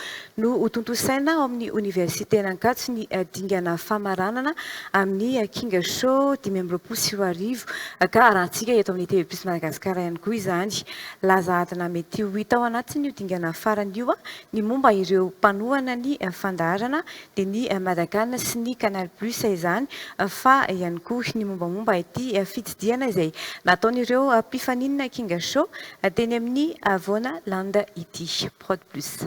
S2: no hotontosaina ao amin'ny oniversiten'Ankatso ny dingana famaranana amin'ny Kinga Show 2025 ka arahantsika eto amin'ny TV Plus Madagascar ihany koa izany. Laza adina mety ho hita ao anatin'io dingana farany io ny momba ireo mpanohana ny fandaharana dia ny Madacan sy ny Canal Plus izany fa ihany koa ny mombamomba ity fitsidihana izay nataon'ireo mpifaninana Kinga Show teny amin'ny Havoana Land ity. Prod Plus.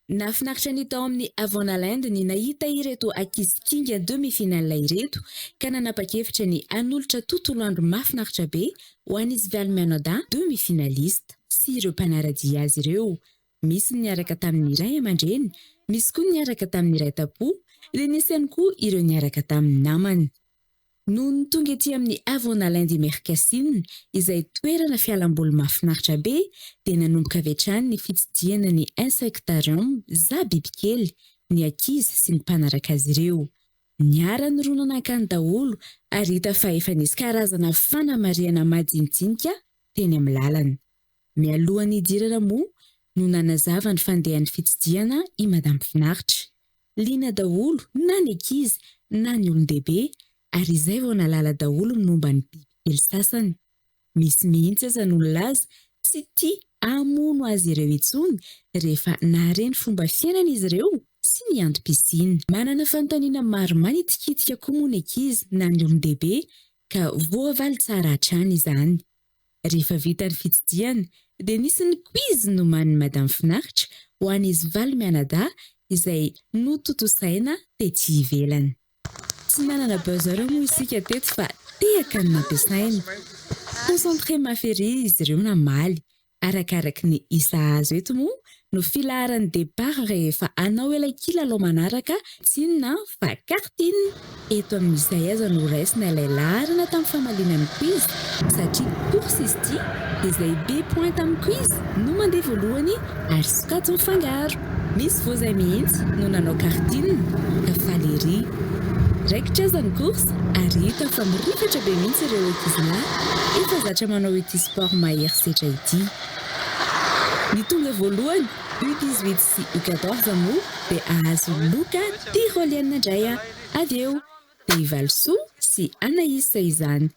S9: Nahafinaritra ny tao amin'ny Avonaland ny nahita ireto ankizy kinga demi-finale ireto ka nanapa-kevitra ny hanolotra tontolo andro mahafinaritra be ho an'izy valo mianadahy demi-finaliste sy ireo mpanara-dia azy ireo. Misy ny niaraka tamin'ny ray aman-dreny, misy koa ny niaraka tamin'ny iray tam-po, dia nisy ihany koa ireo niaraka tamin'ny namany. Nony tonga ety amin'ny Havoana Mercasine, izay toerana fialamboly mahafinaritra be, dia nanomboka avy hatrany ny fitsidihana ny Insectarium, za bibikely, ny ankizy sy ny mpanaraka azy ireo. Niara-nirona nankany daholo ary hita fa efa nisy karazana fanamarihana madinidinika teny amin'ny lalana. Mialohan'ny hidirana moa no nanazava ny fandehan'ny fitsidihana i Madame Finaritra. Liana daholo na ny ankizy na ny olon-dehibe ary izay vao nahalala daholo ny momba ny bibikely sasany. Misy mihitsy aza no nilaza tsy tia hamono azy ireo intsony rehefa nahare ny fomba fiainan'izy ireo sy ny antom-pisiany. Manana fanontaniana maro manitikitika koa moa ny ankizy na ny olon-dehibe ka voavaly tsara hatrany izany. Rehefa vita ny fitsidihana dia nisy ny quiz nomanin'i Madame Finaritra ho an'izy valo mianadahy izay notontosaina tety ivelany. Tsy nanana buzzer moa isika teto fa tehaka no nampiasaina. Concentré mafy ery izy ireo namaly. Arakaraky ny isa azo eto moa no filaharan'ny départ rehefa hanao ilay kilalao manaraka tsy inona fa karting. Eto amin'izay aza no raisina ilay laharana tamin'ny famaliana ny quiz satria course izy ity dia izay be point tamin'ny quiz no mandeha voalohany ary sokajy mifangaro. Misy vao izay mihitsy no nanao karting ka faly ery. Raikitra aza ny course ary hita fa mirifatra be mihitsy ireo ankizilahy efa zatra manao ity sport mahery setra ity. Ny tonga voalohany U 18 sy U 14 moa dia hahazo loka tyrolienne indray avy eo. Dia i Valisoa sy Anaïs izany.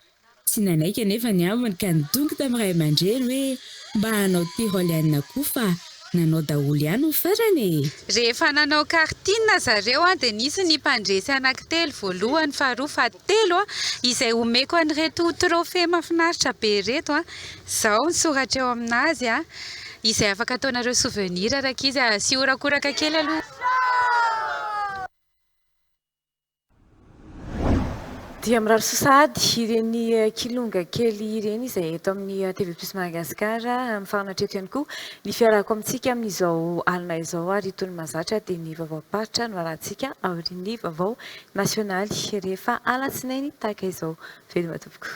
S9: Tsy nanaiky anefa ny ambiny ka nidongy tamin'ny ray aman-dreny hoe mba hanao tyrolienne koa fa nanao daholo ihany ny farany e!
S3: Rehefa nanao karting zareo dia nisy ny mpandresy anankitelo, voalohany, faharoa, fahatelo, izay omeko an'ireto trophée mahafinaritra be ireto. Izao ny soratra eo aminazy, izay afaka ataonareo souvenir rankizy a! Asio horakoraka kely aloha.
S2: Dia mirary soa sahady ireny kilonga kely ireny izay eto amin'ny TV Plus Madagascar. Mifarana hatreto ihany koa ny fiarahako amintsika amin'izao alina izao ary toy ny mahazatra dia ny vaovaom-paritra no arahantsika aorian'ny vaovao nasionaly rehefa alatsinainy tahaka izao. Veloma tompoko.